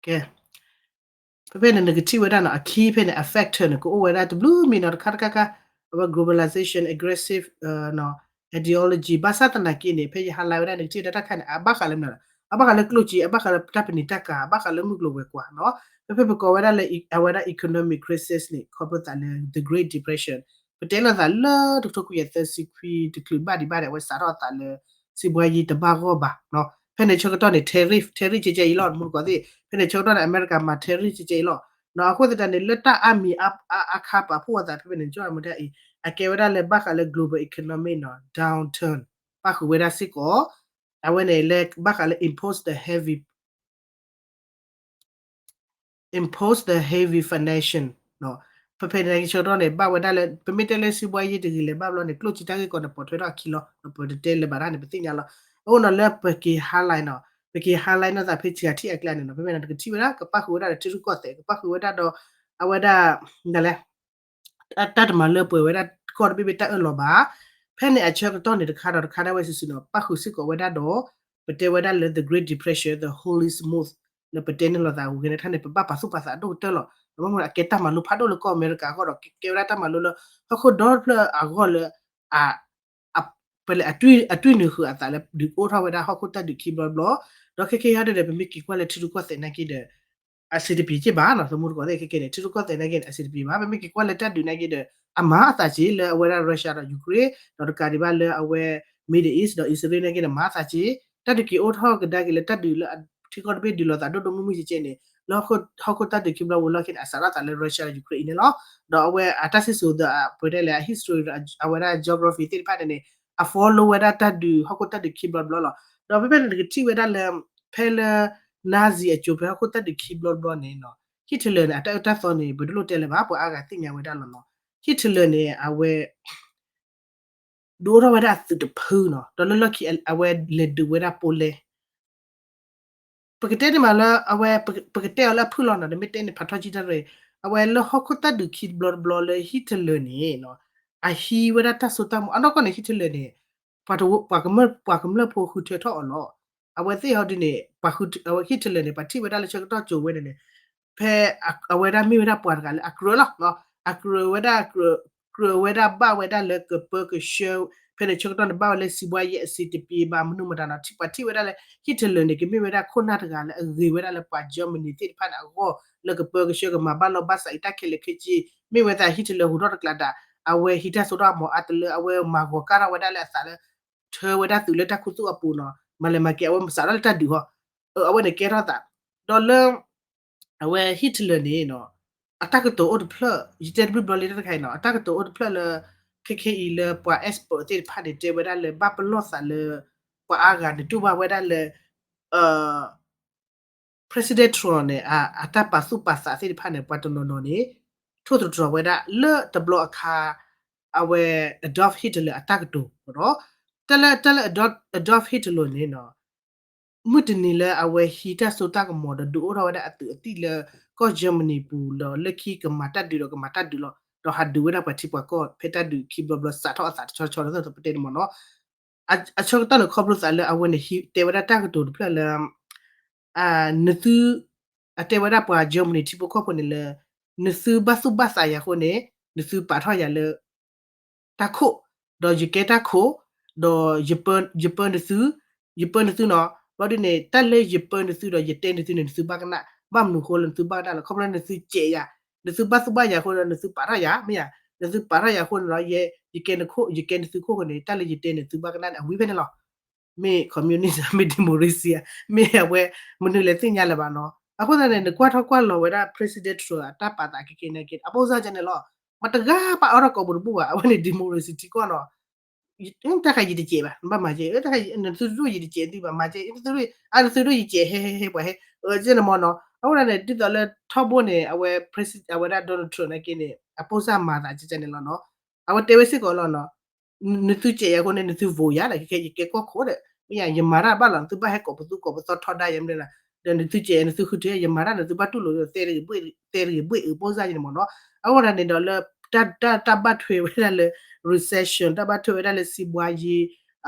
ကဲ ဖဲဖဲန့ၣ် နကထံၣ်ဝဲဒၣ်နီၤ အခံဖဲန့ၣ် အ factor န့ၣ် ကအိၣ်ဝဲဒၣ်တဘျုးမံၤနီၤ တခါတခါခါ, အဝဲ globalization, aggressive ideology ဘၣ်ဆၣ်သနာ်က့န့ၣ် ဖဲယ highlight ဝဲဒၣ် နကထံၣ်ဝဲဒၣ်တၢ်ခါန့ၣ် အဘၣ်ဃးလၢမနုၤလဲၣ်, အဘၣ်ဃးလၢကျိၣ်စ့, အဘၣ်ဃးလၢတၢ်ပနံာ်တၢ်ကၤ, အဘၣ်ဃးလၢမုၢ်ကျိၤဝဲၤကွာ်နီၤ, ဖဲဖဲပကိးဝဲဒၣ်လၢ အဝဲဒၣ် economic crisis န့ၣ် ခီဖျိသးလၢ the Great Depression ပတဲလိာ်သးလၢတကထိခွံကယၤသၢဆံခွံတချုးဘၣ်ဒံးဘၣ်ဒီး အဝဲစးထီၣ်အသးလၢ စံးဘှါယံၤတဘၣ်ဂီၢ်ဘၣ်နီၤ, ဖဲန့ၣ်ဆၢကတီၢ်န့ၣ် tariff, tariff ကဲကဲအံၤလီၤ မူတကိးသ့ၣ်, ဖဲန့ၣ်ဆၢကတီၢ်န့ၣ် အမဲရကၤမၤ tariff ကဲကဲအံၤလီၤ, နီၤ အဃိသတးန့ၣ် လၢတၢ်အါမံၤအါခါပာ်ဖှိၣ်အသးဖဲဖဲန့ၣ် ကၠီမူဒါအံၤ အကဲဝဲဒၣ်လၢဘၣ်ဃးလၢ global economic နီၤ downturn ပၣ်ဃုာ်ဝဲဒၣ်စ့ၢ်ကီး, အဝဲန့ၣ်လၢဘၣ်ဃးလၢ impose the heavy impose the heavy financial ဖဲဖဲန့ၣ်ဆၢကတီၢ်န့ၣ် ဘၣ်ဝဲဒၣ်လၢ ပမ့ၢ်တဲလၢစံးဘှါယံၤတဂ့ၤလဲၤဘၣ်ဘျီန့ၣ် ကျိၣ်စ့တၢ်ဂ့ၢ်ကီန့ၣ် ပိာ်ထွဲထီၣ်အခံလီၤ, ပတတဲလၢၤဘၣ်တၢ်န့ၣ် ပသ့ၣ်ညါလီၤ, အဃိနီၤလၢပက့ၤ highlight နီၤ, ပက့ၤ highlight နီၤသးဖဲစှၤထံၣ်အကျါန့ၣ်နီၤ, ဖဲဖဲန့ၣ် နကထံၣ်ဝဲဒၣ် ကပၣ်ဃုာ်ဝဲဒၣ်ဒီးထံရူၢ်ကီၢ်သဲး ကပၣ်ဃုာ်ဝဲဒၣ်ဒီး အဝဲဒၣ် ဒ်လဲၣ် တၢ်တမၤလၢပှဲၤဝဲဒၣ်ကီၢ်တဘ့ၣ်ဘ့ၣ်တၢ်အၢၣ်လီၤဘၣ်, ဖဲန့ၣ်အဆၢကတီၢ်န့ၣ် တခါဒီးတခါဒၣ်ဝဲစုာ်စုာ်နီၤ ပၣ်ဃုာ်စ့ၢ်ကီးဝဲဒၣ်ဒီး ပတဲဝဲဒၣ်လၢ the Great Depression, the Holy Smooth လၢပတဲန့ၣ်လိာ်သးဝဲန့ၣ် တခါန့ၣ် ပဘၣ်ပာ်သူၣ်ပာ်သးဒိၣ်ကတၢၢ်လီၤ, ဘၣ်မနုၤအကဲတၢ်မၤလိဖးဒိၣ်လၢကီၢ်အမဲရကၤအဂီၢ်ဒီး ကဲဝဲဒၣ်တၢ်မၤလိလၢ ဟီၣ်ခိၣ်ဒီဖျၢၣ်အဂီၢ်လၢ အ ပလဲၣ် အတွံၢ်နုာ်ဃုာ်အသးလၢ ဒုးအိၣ်ထီၣ်ဝဲဒၣ်ဟီၣ်ခိၣ်တၢ်ဒုးခံဘျီဘျီ, ဒီးခဲကဲယၤဒီး ပမ့ၢ်က့ၤကွၢ်လၢထံရူၢ်ကီၢ်သဲးနာ်က့ဒီး အဆံးတပံၤက့ၢ်ဘၣ်နီၤ, သမူတကိးသ့ၣ်ခဲကဲန့ၣ် ထံရူၢ်ကီၢ်သဲးနာ်က့န့ၣ် အဆံးတပံၤဘၣ်, ပမ့ၢ်က့ၤကွၢ်လၢတၢ်ဒုးနာ်က့ဒီး အမၤအသးက့ၢ်လၢအဝဲဒၣ် Russia ဒီး Ukraine ဒီးတကးဒံးဘၣ်လၢအဝဲ Middle East ဒီး Israel နာ်က့န့ၣ် မၤအသးက့ၢ်, တၢ်ဒုးက့ၤအိၣ်ထီၣ်ကဒါက့ၤလၢတၢ်ဒုးလၢထံကီၢ်တဘ့ၣ်ဒုးလိာ်သးဒိၣ်ဒိၣ်မုၢ်မုၢ်ကဲကဲန့ၣ် လၢဟီၣ်ခိၣ်တၢ်ဒုးခံဘျီဝံၤလီၢ်ခံန့ၣ် အစးထီၣ်သးလၢ Russia ဒီး Ukraine အံၤန့ၣ်လီၤ, ဒီးအဝဲအတၢ်စံၣ်စိၤဒီး ပတဲလဲၣ် အ history အဝဲဒၣ် geography သ့ၣ်တဖၣ်န့ၣ်န့ၣ် အ follow ဝဲဒၣ်တၢ်ဒုးဟီၣ်ခိၣ်တၢ်ဒုးခံဘျီတဘျီလီၤ, ဒီးဖဲဖဲန့ၣ် နကထံၣ်ဝဲဒၣ်လၢ ဖဲလၢ Nazi အစိၤဖဲဟီၣ်ခိၣ်တၢ်ဒုးခံဘျီတဘျီန့ၣ်နီၤ, Hitler န့ၣ် အတၢ်အၢတၢ်သီန့ၣ် ပတလိၣ်တဲလၢၤဘၣ် ပှၤအါဂၤသ့ၣ်ညါဝဲဒၣ်လီၤနီၤ, Hitler န့ၣ် အဝဲ ဒုးအိၣ်ထီၣ်ဝဲဒၣ်အသုးတဖုနီၤ, ဒီးလၢလီၢ်ခံအဝဲလဲၤဒုးဝဲဒၣ် Poland ပကတဲန့ၣ်မးလၢအဝဲ ပကတဲအီၤလၢအဖုၣ်လီၤနီၤ, နမ့ၢ်တဲန့ၣ် ဖးထီၣ်ကံတၢ်ရ့ၣ်, အဝဲလၢဟီၣ်ခိၣ်တၢ်ဒုးခံတဘျီတဘျီလၢ Hitler န့ၣ် အဟံးဝဲဒၣ်တၢ်စိတၢ်ကမီၤ အနီၢ်ကီၢ်န့ၣ် Hitler န့ၣ် ပှၤကမျၢၢ်ဖိဃုထၢထီၣ်အီၤလီၤ, အဝဲသ့ၣ်ဟီဒ်န့ၣ် ပှၤဃု Hitler န့ၣ် ပှၤထံၣ်ဝဲဒၣ်လၢဆၢကတီၢ်ကၠိဝဲန့ၣ်န့ၣ် ဖဲအဝဲဒၣ်မ့ၢ်ဝဲဒၣ်ပှၤတဂၤလၢအကြၢးလီၤ, အကြၢးဝဲဒၣ် ကြၢးဝဲဒၣ်ဘၣ်ဝဲဒၣ်လၢကပၢကဆှၢ, ဖဲန့ၣ်ဆၢကတီၢ်န့ၣ် ဘၣ်ဝဲလၢစံးဘှါယံၤအဆံးတပံၤဘၣ် မနုၤမတၤနီၤ, ပှၤထံၣ်ဝဲဒၣ်လၢ Hitler န့ၣ် ကမ့ၢ်ဝဲဒၣ်ခိၣ်နၢ်တဂၤလၢအဂ့ၤဝဲဒၣ်လၢပှၤ Germany သ့ၣ်တဖၣ်န့ၣ်အဂီၢ် လၢကပၢကဆှၢကမၤဘၣ်လီၢ်ဘၣ်စးအံၤတၢ်ခဲလၢာ်ခဲဆ့, မ့ၢ်ဝဲသး Hitler ဟူးထီၣ်တကျးဒၣ် အဝဲဟံးတၢ်စိတၢ်ကမီၤအါတလၢ အဝဲမၤဂီၤကၢ်ထီၣ်ဝဲဒၣ်လၢအသးလၢ ထၢဝဲဒၣ်သုးလၢတၢ်ခူသူၣ်အပူၤနီၤ, မၤလဲၤမၤက့ၤ အဝဲမၤစးထီၣ်လၢတၢ်ဒုးဟီ, အဝဲန့ၣ်ကဲထီၣ်သး, ဒီးလၢ အဝဲ Hitler န့ၣ်နီၤ, အတၢ်ကတိၤအိၣ်တဖျၢၣ် ယတဲတဘျုးဘျီလံတၢ်တခါအံၤနီၤ, အတၢ်ကတိၤအိၣ်တဖျၢၣ်လၢ ခဲခဲအံၤလၢပှၤ expert သ့ၣ်တဖၣ်န့ၣ် တဲဝဲဒၣ်လၢ ဘၣ်ပလီၢ်သးလၢ ပှၤအါဂၤန့ၣ် တူၢ်ဘၣ်ဝဲဒၣ်လၢ President Trump န့ၣ် အတၢ်ပာ်သူၣ်ပာ်သးသ့ၣ်တဖၣ်န့ၣ် ပှၤတနီၤနီၤန့ၣ် ထိၣ်သတြီၤဝဲဒၣ်လၢတဘျီအခါ အဝဲ Adolf Hitler အတၢ်ကတိၤနီၤ, တၢ်လၢ တၢ်လၢ Adolf Hitler န့ၣ်နီၤ မုၢ်တနံၤလၢအဝဲဟံးတၢ်စိတၢ်ကမီၤဒီး ဒုးအိၣ်ထီၣ်ဝဲဒၣ်အသုးအသံၣ်လၢကီၢ် Germany ပူၤဒီး လၢခံကမၤတၢ်ဒုးဒီးကမၤတၢ်ဒုးလီၤ. ဒီးဟးဒုးဝဲဒၣ်ပှၤထံပှၤကီၢ်ဖဲတၢ်ဒုးခံဘျီဘျီစးထီၣ်အသးတဆီဆီလၢပတဲန့ၣ်မ့ၢ်နီၤ. အဆၢကတီၢ်န့ၣ် ခီဖျိသးလၢအဝဲန့ၣ် တဲဝဲဒၣ်တၢ်ကတိၤတဖျၢၣ်လၢ နသု အတဲဝဲဒၣ်ပှၤ Germany ထံဖိကီၢ်ဖိန့ၣ်လၢ နသုဘၣ်သူၣ်ဘၣ်သးယၤအဃိန့ၣ် နသုပာ်ထီၣ်ယၤလၢ တၢ်ခိၣ်, ဒီးယကဲတၢ်ခိၣ်, ဒီးယပၢနသု, ယပၢနသုနီၤ, ဘျီဒ်န့ၣ် တၢ်လၢယပၢနသုဒီးယတဲနသုန့ၣ် နသုဘၣ်ကနၣ်, ဘၣ်မနုၤအဃိလၢနသုဘၣ်ကနၣ်လဲၣ်, ခီဖျိနသုစဲးယၤ, နသုဘၣ်သူၣ်ဘၣ်ယၤအဃိဒီး နသုပာ်ထီၣ်ယၤ မ့ၢ်ဧါ, နသုပာ်ထီၣ်ယၤအဃိန့ၣ်ဒီး ယကဲနခိၣ် ယကဲနသုခိၣ်ဃိန့ၣ် တၢ်လၢယတဲနသုဘၣ်ကနၣ်န့ၣ် အဝံၤဖဲန့ၣ်လီၤ. မ့ၢ် communist မ့ၢ် democracy ဧါ, မ့ၢ်အဝဲ မနုၤလဲၣ်သ့ၣ်ညါလၢၤဘၣ်နီၤ. အဃိသတးန့ၣ် နကွၢ်ထီၣ်ကွၢ်လီၤဝဲဒၣ် President Trump အတၢ်ပာ်သးခဲကဲန့ၣ်က့ အပိၢ်စၢ်ကဲန့ၣ်လီၤ. မတဂၤပာ်အီထီၣ်ကိးပူၤတဘူၣ်ဘၣ်, အဝဲန့ၣ် democracy ထံကီၢ်နီၤ တၢ်ခါယတစဲးဘၣ်, နဘၣ်မၤကဲ, နသုဒိၣ်ယတစဲးဒံးဘၣ်, မၤကဲ, နသုဒိၣ်, အနသုဒိၣ်ယစဲး ဟဲဟဲဟဲပှၤဟဲ, ကဲန့ၣ်မ့ၢ်နီၤ. အဃိသတးန့ၣ် ဒ်သိးလၢထီဘိန့ၣ် အဝဲ president အဝဲဒၣ် Donald Trump န့ၣ်က့န့ၣ် အပိၢ်စၢ်မၤသးကဲန့ၣ်လီၤနီၤ. အဝဲတဲဝဲစ့ၢ်ကီးလီၤနီၤ. နသုစဲးယၤအဃိန့ၣ် နသု vote ယၤဒီး ခဲခဲယကဲကီၢ်ခိၣ်ဒီး မ့ၢ်ယၤ ယမၤတၢ်ဘၣ်လီၤ, နသုဘၣ်ဟဲကိးပသူကိးပသီထီဒါယၤမ့ၢ်လၢ ဒီးနသုစဲးယၤ နသုဃုထၢ ယမၤတၢ် နသုဘၣ်တူၢ်လိာ် သဲတဂ့ၤဘှ့ၣ်အုးပိၢ်စၢ်ယၤန့ၣ်မ့ၢ်နီၤ. အဃိသတးန့ၣ်ဒီးလၢ တၢ်ဘၣ်ထွဲဝဲဒၣ်လၢ recession တၢ်ဘၣ်ထွဲဝဲဒၣ်လၢစံးဘှါယ့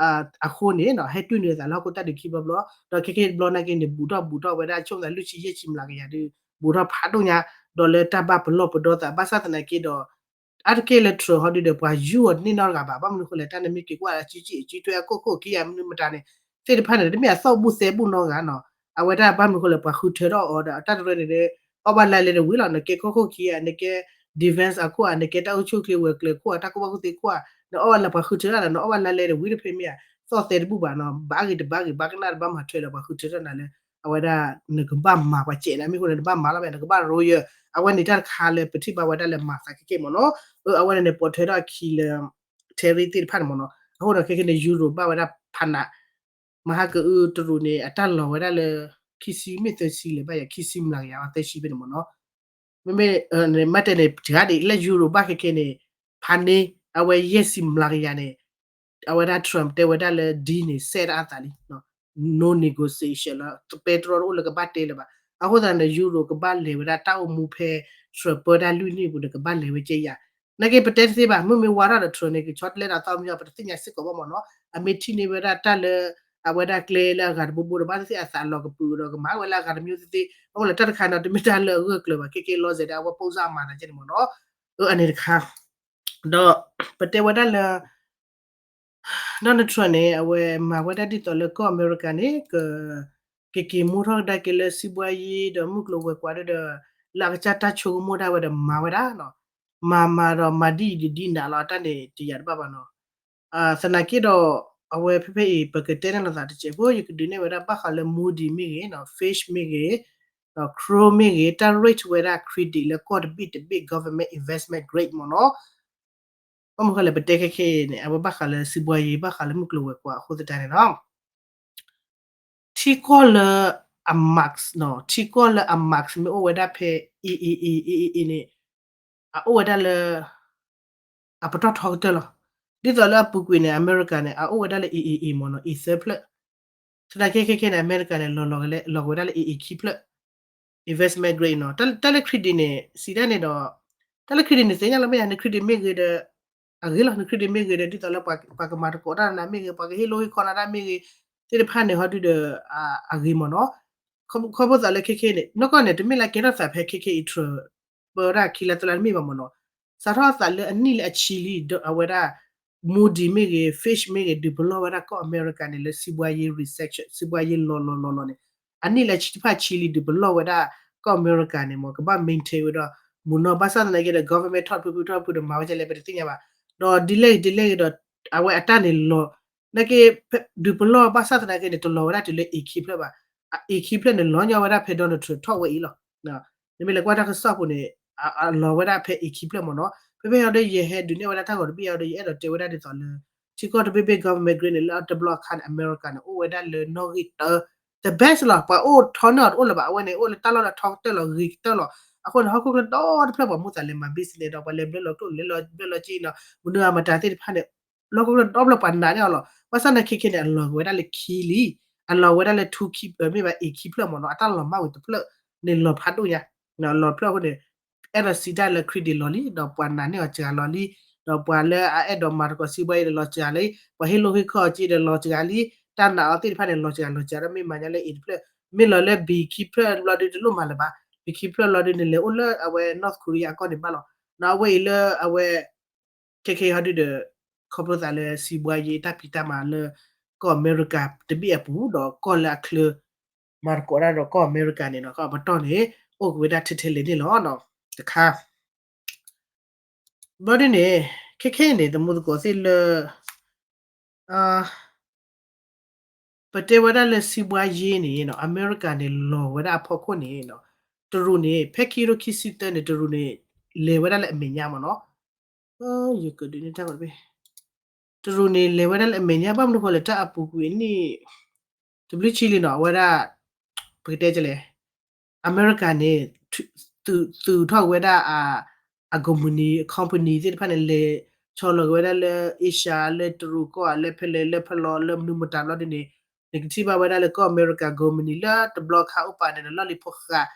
အဃိန့ၣ်နီၤ ဟဲတူၢ်နုာ်အသးလၢဟီၣ်ခိၣ်တၢ်ဒုးခံဘျီဘျီ, ဒီးခဲကဲတဘျီနာ်က့န့ၣ် ဘူးထီၣ်ဘူးထီၣ်ဝဲဒၣ်ဆိကမိၣ်သးလွံၢ်ဆံယဲၢ်ဆံမျးကယၤဒီး ဘူးထီၣ်ဖးဒိၣ်ညါ, ဒီးလၢတၢ်ဘၣ်ပလီၢ်ပဒီသး ဘၣ်ဆၣ်သနာ်က့ဒီး အါတက့ၢ်လၢ Trump ဟီဒုဒီး ပှၤယူၢ်အီၤတန့ၢ်နီတဂၤဘၣ်, ဘၣ်မနုၤအဃိလဲၣ် တၢ်နမ့ၢ်က့ၤကွၢ်အစုစ့ၣ်အစုထွဲအခိၣ်ခိၣ်ခံဂၤမနုၤမတၤန့ၣ် သ့ၣ်တဖၣ်န့ၣ် တမ့ၢ်အသီၣ်ဘူၣ်သဲဘူၣ်နီတဂၤနီၤ. အဝဲဒၣ်ဘၣ်မနုၤအဃိလဲၣ် ပှၤဃုထၢထီၣ်အီၤဒီး အတၢ်တရၢန့ၣ်ဒီး အီၣ်ဘၣ်လါလဲတဝံၤလီၤ, နကဲကီၢ်ခိၣ်ခံဂၤ နကဲ defense အခိၣ်ဧါ, နကဲတၢ်အိၣ်ဆူၣ်အိၣ်ချ့ဝဲၤကျဲၤခိၣ်ဧါ, တၢ်ကူၣ်ဘၣ်ကူၣ်သ့ခိၣ်ဧါ, နအီၣ်ဘၣ်လါ ပှၤဃုထၢထီၣ်ဒီး နအီၣ်ဘၣ်လါလဲတဝံၤတဖဲမ့ၢ်ဧါ, သီၣ်သဲတဘူၣ်ဘၣ်နီၤ, ဘၣ်ဂ့ၤတဘၣ်ဂ့ၤ ဘၣ်ကနၣ်တဘၣ်မၤထွဲဒီး ပှၤဃုထၢထီၣ်နၤလၢ အဝဲဒၣ် နကဘၣ်မၤပှၤစဲးနၤ မ့ၢ်ဃိန့ၣ် နဘၣ်မၤလီၤမ့ၢ် နကဘၣ် royal, အဝဲန့ၣ်တၢ်တခါလၢပထံၣ်ဘၣ်ဝဲဒၣ်လၢမၤသးခဲကဲမ့ၢ်နီၤ. အဝဲန့ၣ်န့ၣ် ပိာ်ထွဲထီၣ်အခံလၢ tariff သ့ၣ်တဖၣ်န့ၣ်မ့ၢ်နီၤ. အဃိဒီးခဲကဲန့ၣ် Europe ဘၣ်ဝဲဒၣ်ဖးနး မဟါကအုတရူးန့ၣ် အတၢ်လီၤဝဲဒၣ်လၢ ခံဆံမ့ၢ်သၢဆံလဲၣ် ဘၣ်ယၤ ခံဆံမျးကယၤ သၢဆံဖဲန့ၣ်မ့ၢ်နီၤ. မ့မ့ၢ် မ့ၢ်တဲန့ၣ် တဂၤဒ်လၢ Europe ဘၣ်ခဲကဲန့ၣ် ဖးန့ၢ် အဝဲယဲၢ်ဆံမျးကယၤန့ၣ် အဝဲဒၣ် Trump တဲဝဲဒၣ်လၢ deal န့ၣ် စဲတၢ်အသးလံ no negotiation လီၤ, ပဲတြီတအိၣ်လၢကဘၣ်တဲလၢၤဘၣ်. အဃိသတးန့ၣ် Europe ကဘၣ်လဲၤဝဲဒၣ်တၢ်အိၣ်မူဖဲ Trump ပၢတၢ်လွံၢ်နံၣ်အပူၤန့ၣ် ကဘၣ်လဲၤဝဲကဲယၤ နာ်က့ပတဲတသ့ဘၣ်, မ့မ့ၢ်ဝါထီၣ်ဒီး Trump န့ၣ် ကဆီတလဲတၢ်သီမီၤ ပတသ့ၣ်ညါစ့ၢ်ကီးဘၣ်မ့ၢ်နီၤ. အမ့ၢ်ထံၣ်န့ၢ်ဝဲဒၣ်တၢ်လၢ အဝဲဒၣ်ကျဲလၢအဂၤတဘိဘိဒီး ဘၣ်သ့ၣ်သ့ၣ်အသးလီၤကပုာ်ဒီး ကမၤဝဲလၢအဂၤတမံၤသ့ၣ်သ့ၣ် ဘၣ်မနုၤလဲၣ် တၢ်တခါန့ၣ် တမ့ၢ်တၢ်လၢအဂၢၢ်ကျၢၤဘၣ် ခဲကဲလီၤစဲးဒီး အဝဲပိၢ်စၢ်မၤသးကဲန့ၣ်မ့ၢ်နီၤ. အန့ၣ်တခါ ဒီးပတဲဝဲဒၣ်လၢ Donald Trump န့ၣ် အဝဲမၤဝဲဒၣ်ဒ်သိးလၢကီၢ်အမဲရကၤန့ၣ် က ကက့ၤမူထီၣ်ကဒါက့ၤလၢစံးဘှါယ့ဒီးမုၢ်ကျိၤဝဲၤကွာ်ဒီး လၢအကစၢ်တၢ်ဆိကမိၣ်ဒၣ်ဝဲဒီးမၤဝဲဒၣ်နီၤ. မၤမၤဒီးမၤဒ်အံၤဒ်ဒ်နၤလီၤ တၢ်န့ၣ်တယၤတဘၣ်ဘၣ်နီၤ. သနာ်က့ဒီး အဝဲဖဲဖဲအံၤ ပကတဲန့ၢ်လိာ်သးတစဲးဖိ ယကဒုးနဲၣ်ဝဲဒၣ်ဘၣ်ဃးလၢ Moody မ့ၢ်ဂ့ၤ, Fitch မ့ၢ်ဂ့ၤ, Kroll မ့ၢ်ဂ့ၤ တၢ် rate ဝဲဒၣ် credit လၢကီၢ်တဘ့ၣ်တဘ့ၣ် government investment grade မ့ၢ်နီၤ. ဘၣ်မနုၤဃိလဲၣ် ပတဲခဲခဲအံၤန့ၣ် အဝဲဘၣ်ဃးလၢစံးဘှါယ့ ဘၣ်ဃးလၢမုၢ်ကျိၤဝဲၤကွာ်အဃိသတးန့ၣ်လီၤ. ထံကီၢ်လၢအ mark နီၤ, ထံကီၢ်လၢအ mark မ့ၢ်အိၣ်ဝဲဒၣ်ဖဲ A A A, A A A န့ၣ် အအိၣ်ဝဲဒၣ်လၢ အပတီၢ်ထီကတၢၢ်လီၤ. ဒ်သိးလၢအပူၤကွံာ်န့ၣ် အမဲရကၤန့ၣ် အအိၣ်ဝဲဒၣ်လၢ A A A မ့ၢ်နီၤ, A သၢဖျၢၣ်. သနာ်က့ခဲခဲန့ၣ် အမဲရကၤန့ၣ် လီၤလီၤဝဲဒၣ်လၢ A A ခံဖျၢၣ် investment grade နီၤ. တၢ်လၢ credit န့ၣ် စံးတၢ်န့ၣ်ဒီး တၢ်လၢ credit န့ၣ် သ့ၣ်ညါလီၤမ့ၢ်ယါ န credit မ့ၢ်ဂ့ၤဒီး အဂ့ၤလီၤ, န credit မ့ၢ်ဂ့ၤဒီး ဒ်သိးလၢပှၤကမၤသကိးတၢ်နၤမ့ၢ်ဂ့ၤ, ပှၤကဟ့ၣ်လိၣ်ဟ့ၣ်ခီနၤတၢ်မ့ၢ်ဂ့ၤ, သ့ၣ်တဖၣ်န့ၣ် ဟီဒုဒီး အဂ့ၤမ့ၢ်နီၤ. ခီဖျိသးလၢခဲခဲန့ၣ် နီၢ်ကီၢ်န့ၣ် တမ့ၢ်လၢကဲထီၣ်သးဖဲခဲခဲအံၤ Trump ပၢဝဲဒၣ်ခံလါသၢလါတမ့ၢ်ဘၣ်မ့ၢ်နီၤ. စးထီၣ်သးလၢအနံၣ်လၢအဆံလံ အဝဲဒၣ် Moody မ့ၢ်ဂ့ၤ, Fitch မ့ၢ်ဂ့ၤ ဒုးပလီၢ်ဝဲဒၣ်ကီၢ်အမဲရကၤန့ၣ် လၢစံးဘှါယ့ recession စံးဘှါယ့လီၤလီၤလီၤလီၤန့ၣ် အနံၣ်လၢဆံတဖၣ်ဆံလံ ဒုးပလီၢ်ဝဲဒၣ်ကီၢ်အမဲရကၤန့ၣ်မ့ၢ် ကဘၣ် maintain ဝဲဒီး မုၢ်နီၢ် ဘၣ်ဆၣ်သနာ်က့ဒီး government ထီၣ်တဖုဖုထီၣ်တဖုဒီးမၤဝဲဒ်လဲၣ် ပတသ့ၣ်ညါဘၣ်. ဒီးဒ်လဲၣ်ဂ့ၤဒ်လဲၣ်ဂ့ၤဒီး အဝဲအတၢ်န့ၣ်လီၤ နာ်က့ ဒုးပလီၢ်ဘၣ်ဆၣ်သနာ်က့န့ၣ် တလီၤဝဲဒၣ်တုၤလၢ A ခံဖျၢၣ်ဘၣ်. A ခံဖျၢၣ်န့ၣ် လီၤညီဝဲဒၣ်ဖဲ Donald Trump ထီၣ်ဝဲအံၤလီၤ. နမ့ၢ်လဲၤကွၢ်တၢ်ကစီၣ်ပူၤန့ၣ် အလီၤဝဲဒၣ်ဖဲ A ခံဖျၢၣ်မ့ၢ်နီၤ. ဖဲဖဲအံၤဒီးယဟဲဒုးနဲၣ်ဝဲဒၣ်တၢ်ဂီၤတဘ့ၣ်အံၤဒီး ယအဲၣ်ဒိးတဲဝဲဒၣ်ဒ်သိးလၢ ထံကီၢ်တဘ့ၣ်ဘ့ၣ် government grade န့ၣ် လၢတဘျီအခါန့ၣ် အမဲရကၤန့ၣ် အိၣ်ဝဲဒၣ်လၢနီၣ်ဂံၢ်တၢ the best လီၤ. ပှၤအိၣ်ထီန့ၢ်အီၤတအိၣ်လၢၤဘၣ်. အဝဲန့ၣ် အိၣ်လၢတၢ်လီၢ်လၢထီကတၢၢ်လီၤ ဂ့ၤကတၢၢ်လီၤ. အဃိန့ၣ် ဟီၣ်ခိၣ်ချၢဒီတဖျၢၣ်ပှၤမိၢ်သးလဲၤမၤ business ဒီး ပှၤလဲၤဘျၢလီၤကျိၣ်လဲၤဘျၢလီၤစ့နီၤ မနုၤအမတၤသ့ၣ်တဖၣ်န့ၣ် လီၢ်ခိၣ်ချၢဒီတဖျၢၣ်ပှၤနာ်န့ၢ်အီၤလီၤ. ဘၣ်ဆၣ်သနာ်က့ခဲခဲန့ၣ် အလီၤဝဲဒၣ်လၢခံလံ. အလီၤဝဲဒၣ်လၢ two ခံ မ့ၢ်ဘၣ် A ခံဖျၢၣ်မ့ၢ်နီၤ. အတၢ်လီၤမၢ်ဝံၤတဖျၢၣ်န့ၣ်လီၤဖးဒိၣ်ညါ လီၤဖျၢၣ်အဃိန့ၣ် အဲၣ်ဒိးစံးတၢ်လၢ credit လီၤလံ ဒီးပှၤနာ်န့ၢ်အီၤစှၤလီၤလံ. ဒီးပှၤလၢအအဲၣ်ဒိးမၤသကိးစံးဘှါအံၤဒီးလီၤစှၤလံ. ပှၤဟ့ၣ်လိၣ်ဟ့ၣ်ခီၣ်အီၤက့ဒီးလီၤစှၤလံ. တၢ်နာ်အီၤသ့ၣ်တဖၣ်န့ၣ် လီၤစှၤလီၤစှၤဒီး မ့ၢ်မၤညါလၢ A တဖျၢၣ် မ့ၢ်လီၤလၢ B ခံဖျၢၣ်ဘျီဒုးတလိၣ်မၤလၢၤဘၣ်. B ခံဖျၢၣ်ဘျီဒုးန့ၣ် လဲၤအိၣ်လၢအဝဲ North Korea အကီၢ်န့ၣ်ဘၣ်လီၤ. ဒီးအဝဲအံၤလၢအဝဲ ခဲခဲဟီဒုဒီး ခီဖျိသးလၢစံးဘှါယ့တၢ်ဖံးတၢ်မၤလၢ ကီၢ်အမဲရကၤတဘ့ၣ်အပူၤ ဒီးကီၢ်လၢအချၢ မၤသကိးတၢ်ဒီးကီၢ်အမဲရကၤန့ၣ်နီၤ ကီၢ်အပတီၢ်န့ၣ် အိၣ်က့ၤဝဲဒၣ်ထဲထဲလဲၣ်န့ၣ်လီၤ. တခါ ဘျီဒ်န့ၣ် ခဲခဲအံၤန့ၣ် သမူသကိးသ့ၣ်လၢ ပတဲဝဲဒၣ်လၢစံးဘှါယ့န့ၣ်နီၤ အမဲရကၤန့ၣ် လီၤဝဲဒၣ်အဖီခိၣ်န့ၣ်နီၤ တရူးန့ၣ် ဖဲခံကထိခံဆံသၢန့ၣ် တရူးန့ၣ် လဲၤဝဲဒၣ်လၢအမဲာ်ညါမ့ၢ်နီၤ ယကဒုးန့ၢ်တၢ် တရူးန့ၣ် လဲၤဝဲဒၣ်လၢအမဲာ်ညါ ဘၣ်မနုၤဃိလဲၣ် တၢ်အပူၤကွံာ်အနံၣ် တဘျုးဆံလံနီၤ အဝဲဒၣ် ပကတဲလဲၣ် အမဲရကၤန့ၣ် သုးထီၣ်ဝဲဒၣ် အ company company သ့ၣ်တဖၣ်န့ၣ် လဲၤဆီလီၤက့ၤဝဲဒၣ်လၢ Asia လၢတရူးကီၢ် လၢဖဲလဲၣ် လၢဖဲလဲၣ် လၢမနုၤမတၤဘျီဒ်န့ၣ် နကထံၣ်ဘၣ်ဝဲဒၣ်လၢကီၢ်အမဲရကၤ company လၢတဘျီခါအိၣ်ပာ်န့ၣ်ဒီး လီၢ်လံၤဖိဃာ်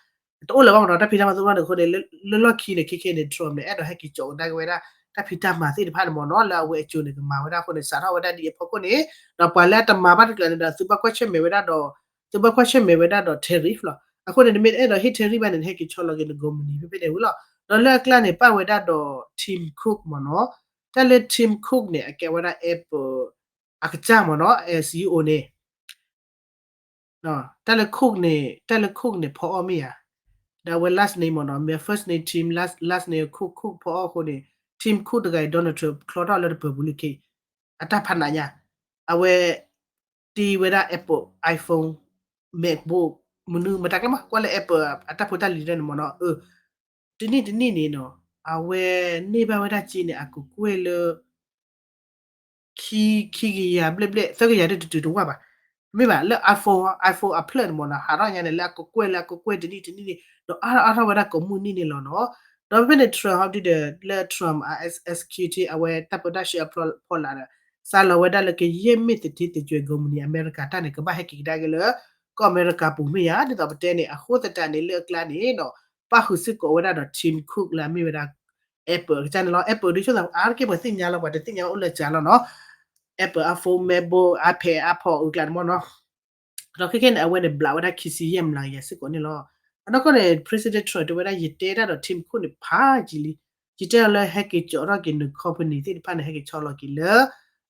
တအိၣ်လၢၤဘၣ်မ့ၢ်နီၤ တၢ်ဖံးတၢ်မၤသ့ၣ်တဖၣ်န့ၣ်အဃိန့ၣ် လၢလီၢ်ခံန့ၣ် ခဲခဲန့ၣ် Trump န့ၣ် အဲၣ်ဒိးဟဲက့ၤကၠီးကဒါက့ၤဝဲဒၣ် တၢ်ဖံးတၢ်မၤသ့ၣ်တဖၣ်န့ၣ်မ့ၢ်နီၤ လၢအဝဲအစိၤန့ၣ် ကမၤဝဲဒၣ်အဃိန့ၣ် စးထီၣ်ဝဲဒၣ်ဒ်အဖီခိၣ်န့ၣ် ဒီးပှၤလၢအတမၤဘၣ်တကျါန့ၣ်ဒီး သုဘၣ်ကွၢ်ဆၢၣ်မဲာ်ဝဲဒၣ်ဒီး သုဘၣ်ကွၢ်ဆၢၣ်မဲာ်ဝဲဒၣ်ဒီး tariff လီၤ. အဃိန့ၣ် နမ့ၢ်အဲၣ်ဒိးဟ့ၣ် tariff ဘၣ်န့ၣ် နဟဲက့ၤဆီလီၤက့ၤန company ဖဲဖဲန့ၣ်ဝံၤလီၤ. ဒီးလၢအကျါန့ၣ် ပၣ်ဝဲဒၣ်ဒီး Tim Cook မ့ၢ်နီၤ. တၢ်လၢ Tim Cook န့ၣ် အကဲဝဲဒၣ် Apple အကစၢ်မ့ၢ်နီၤ CEO န့ၣ် တၢ်လၢ Cook န့ၣ် တၢ်လၢ Cook န့ၣ် ဖီအီၣ်မ့ၢ်ဧါ. ဒီးအဝဲ last name မ့ၢ်နီၤ မ့ၢ် first name Tim last last name Cook Cook ဖီအီၣ်အဃိန့ၣ် Tim Cook တဂၤအံၤ Donald Trump ချီထီၣ်လၢတပၢၤပူၤလံ ခဲအံၤ အတၢ်ဖးနးညါ အဝဲ တ့ဝဲဒၣ် Apple iPhone MacBook မနုၤမတၤကျဲမး ကွၢ်လၢ Apple အတၢ်ဖိတၢ်လံၤဒၣ်န့ၣ်မ့ၢ်နီၤ တနံၣ်တနံၣ်န့ၣ်နီၤ အဝဲန့ၢ်ဘၣ်ဝဲဒၣ်စ့န့ၣ် အကကွဲၢ်လၢ ခံ ခံကယၤဘျဲၣ်ဘျဲၣ် သၢကယၤဒၣ်တတုၤတဝၢ်ဘၣ်. မ့ၢ်ဘၣ်လၢ iPhone iPhone အဖျၢၣ်န့ၣ်မ့ၢ်နီၤ ဟးထီၣ်ညါန့ၣ် လၢအကကွဲၢ်လၢအကကွဲၢ်တနံၣ်တနံၣ်န့ၣ် ဒီးအါထီၣ်အါထီၣ်ဝဲဒၣ်ကိးမုၢ်နံၤန့ၣ်လီၤနီၤ. ဒီးဖဲဖဲန့ၣ် Trump ဟီဒုဒီး လၢ Trump အ executive အဝဲတၢ်ပၢတၢ်ဆှၢအဖီလာ်ဒီး စးလီၤဝဲဒၣ်လၢကယဲၢ်မ့ၢ်သထ့သကွဲၤကိးမုၢ်နံၤ အမဲရကၤတၢ်န့ၣ် ကဘၣ်ဟဲက့ၤကဒါက့ၤလၢ ကီၢ်အမဲရကၤပူၤမ့ၢ်ဧါ ဒ်သိးပတဲန့ၣ် အဃိသတးန့ၣ် လၢအကျါန့ၣ်ဒီး ပၣ်ဃုာ်စ့ၢ်ကီးဝဲဒၣ်ဒီး Tim Cook လၢအမ့ၢ်ဝဲဒၣ် Apple အကစၢ်န့ၣ်လီၤ. Apple ဒ်ဆိသးအါတက့ၢ်ပှၤသ့ၣ်ညါလီၤ ပှၤတသ့ၣ်ညါအိၣ်လၢကၢ်လီၤနီၤ Apple iPhone MacBook iPad iPod အကျါန့ၣ်မ့ၢ်နီၤ ဒီးခဲခဲန့ၣ် အဝဲန့ၣ် ဘျးဝဲဒၣ်ခံဆံယဲၢ်မျးကယၤစ့ၢ်ကီးန့ၣ်လီၤ. အနီၢ်ကီၢ်န့ၣ် President Trump တဲဝဲဒၣ် ယတဲတၢ်ဒီး Tim Cook န့ၣ် ဖးယံာ်လံ ယတဲအီၤလၢဟဲက့ၤကၠီးထီၣ်က့ၤန company သ့ၣ်တဖၣ်န့ၣ် ဟဲက့ၤဆီလီၤက့ၤလၢ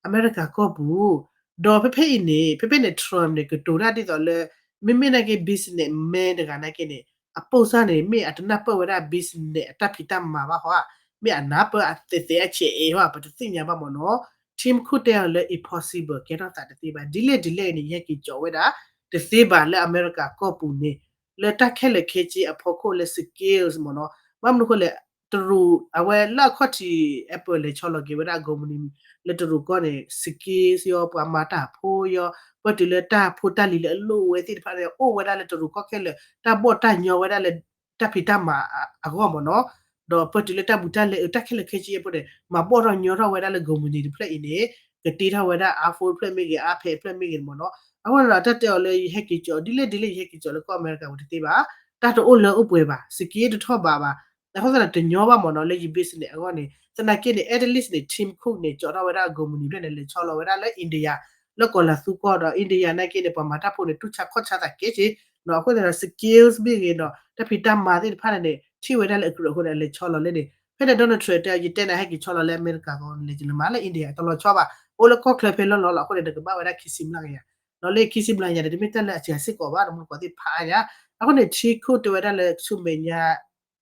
အမဲရကၤကီၢ်ပူၤ ဒီးဖဲဖဲအံၤန့ၣ် ဖဲဖဲန့ၣ် Trump န့ၣ် ကတိၤတၢ်ဒ်သိးလၢ မ့မ့ၢ်နာ်က့ businessman တဂၤနာ်က့န့ၣ် အပိၢ်စၢ်န့ၣ် မ့ၢ်အတနၢ်ပၢၢ်ဝဲဒၣ် business အတၢ်ဖံးတၢ်မၤဘၣ်ဟီဧါ မ့ၢ်အနၢ်ပၢၢ်အသဲးသဲးအဆဲးအဲးဟီဧါ ပတသ့ၣ်ညါဘၣ်မ့ၢ်နီၤ Tim Cook တဲအီၤလၢ impossible ကဲထီၣ်သးတသ့ဘၣ် ဒ်လဲၣ်ဒ်လဲၣ်န့ၣ် ယဟဲက့ၤကၠီးဝဲဒၣ် တသ့ဘၣ်လၢအမဲရကၤကီၢ်ပူၤန့ၣ် လၢတၢ်ခဲလၢာ်ခဲဆ့အဖီခိၣ်လၢ skills မ့ၢ်နီၤ ဘၣ်မနုၤအဃိလဲၣ် တရူး အဝဲလၢအခီၣ်ထံး Apple လဲၤဆီလီၤက့ၤဝဲဒၣ်အ company လၢတရူးကီၢ်န့ၣ် skills ယီ ပှၤမၤတၢ်ဖိယီ ပၢၢ်တုၤလၢတၢ်ဖိတၢ်လံၤလၢအလိၣ်ဝဲသ့ၣ်တဖၣ်န့ၣ် အိၣ်ဝဲဒၣ်လၢတရူးကီၢ်ခဲလၢာ် တၢ်ဘီၣ်တၢ်ညီဝဲဒၣ်လၢ တၢ်ဖံးတၢ်မၤအဂီၢ်မ့ၢ်နီၤ ဒီးပၢၢ်တုၤလၢတၢ်ဘူးတၢ်လဲအုး တၢ်ခဲလၢာ်ခဲဆ့အဖိန့ၣ် မၤဘီၣ်ထီၣ်ညီထီၣ်ဝဲဒၣ်လၢ company တဖျၢၣ်အံၤန့ၣ် ကတ့ထီၣ်ဝဲဒၣ် iPhone တဖျၢၣ်မ့ၢ်ဂ့ၤ iPad တဖျၢၣ်မ့ၢ်ဂ့ၤမ့ၢ်နီၤ အဃိန့ၣ်ဒီး တၢ်တဲအီၤလၢယဟဲက့ၤကၠီး ဒ်လဲၣ်ဒ်လဲၣ်ယဟဲက့ၤကၠီးလၢကီၢ်အမဲရကၤပူၤတသ့ဘၣ် တၢ်တအိၣ်လၢအိၣ်ပှဲၤဘၣ် skill တထီၣ်ဘးဘၣ် အဃိသတးဒီးတညီဘၣ်မ့ၢ်နီၤ လၢယ business အဂီၢ်န့ၣ် သနာ်က့န့ၣ် at least န့ၣ် Tim Cook န့ၣ် ကၠီးထီၣ်ဝဲဒၣ်အ company တဖျၢၣ်န့ၣ် လဲၤဆီလီၤဝဲဒၣ်လၢ India လၢကီၢ်လၤသူကီၢ်ဒီး India နာ်က့န့ၣ် ပှၤမၤတၢ်ဖိန့ၣ် တူၢ်ဆါခီၣ်ဆါသးကဲက့ၤ အဃိသတးဒီး skills မ့ၢ်ဂ့ၤဒီး တၢ်ဖံးတၢ်မၤသ့ၣ်တဖၣ်န့ၣ် ထံၣ်ဝဲဒၣ်လၢအကြၢးအဃိန့ၣ် အလဲၤဆီလီၤလၢန့ၣ် ဖဲန့ၣ် Donald Trump တဲ ယတဲနၤဟဲက့ၤဆီလီၤလၢအမဲရကၤကီၢ်န့ၣ် လဲၤကလၢမၤလၢ India တလီၤဆီဘၣ် အိၣ်လၢကီၢ်ချၢဖဲလီၢ်လီၤလီၤ အဃိန့ၣ် နကဘၣ်ဝဲဒၣ်ခံဆံမျးကယၤ ဒီးလၢခံဆံမျးကယၤန့ၣ် တမ့ၢ်တၢ်လၢအစှၤစ့ၢ်ကီးဘၣ် တမူတကိးသ့ၣ်ဖးအါညါ အဃိန့ၣ် Tim Cook တဲဝဲဒၣ်လၢဆူမဲာ်ညါ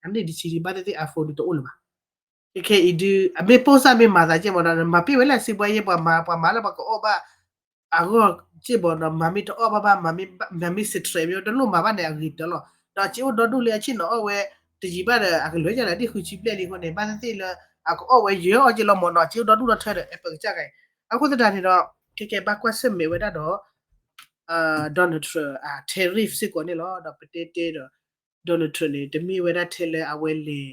အနံၣ်တဆံဒံးဘၣ်သ့ၣ်သ့ၣ် iPhone ဒုးတအိၣ်လၢၤဘၣ် ခဲခဲအံၤဒုး အမ့ၢ်ပိၢ်စၢ်မ့ၢ်မၤသးက့ၢ်မ့ၢ်ဒီး နမၤပ့ၢ်ဝဲလၢစံးဘှါယဲၢ်ပှၤမၤ ပှၤမၤလၢပှၤကအီၣ်ဘၣ် အဂီၢ်က့ၢ်မ့ၢ်ဒီး မၤမ့ၢ်တအီၣ်ဘၣ်ဘၣ် မၤမ့ၢ်စထြဲးမ့ၢ်တလိၣ်မၤဘၣ်န့ၣ် အဂ့ၤတၢ်လီၤ ဒီးစ့အိၣ်ဒီဒူၣ်လၢအဆ့ၣ်နီၤအီၣ်ဝဲ တယံာ်ဘၣ်ဒီး အကလဲၤယၤလၢဒ်ဃုဆံဘျဲၣ်လံအဃိန့ၣ် ဘၣ်သ့ၣ်သ့ၣ်လၢ အကအီၣ်ဝဲယဲၢ်အီၣ်က့ၢ်လီၤမ့ၢ်နီၤ စ့အိၣ်ဒီဒူၣ်ဒီထၢဒီး Apple ကစၢ်ဂၤအံၤ အဃိသတးန့ၣ်ဒီး ခဲခဲဘၣ်ကွၢ်ဆၢၣ်မဲာ်ဝဲဒၣ်ဒီး Donald Trump အ tariff စ့ၢ်ကီးန့ၣ်လီၤ ဒီးပတဲတဲဒီး Donald Trump န့ၣ် တမ့ၢ်ဝဲဒၣ်ထဲလၢအဝဲလဲၤ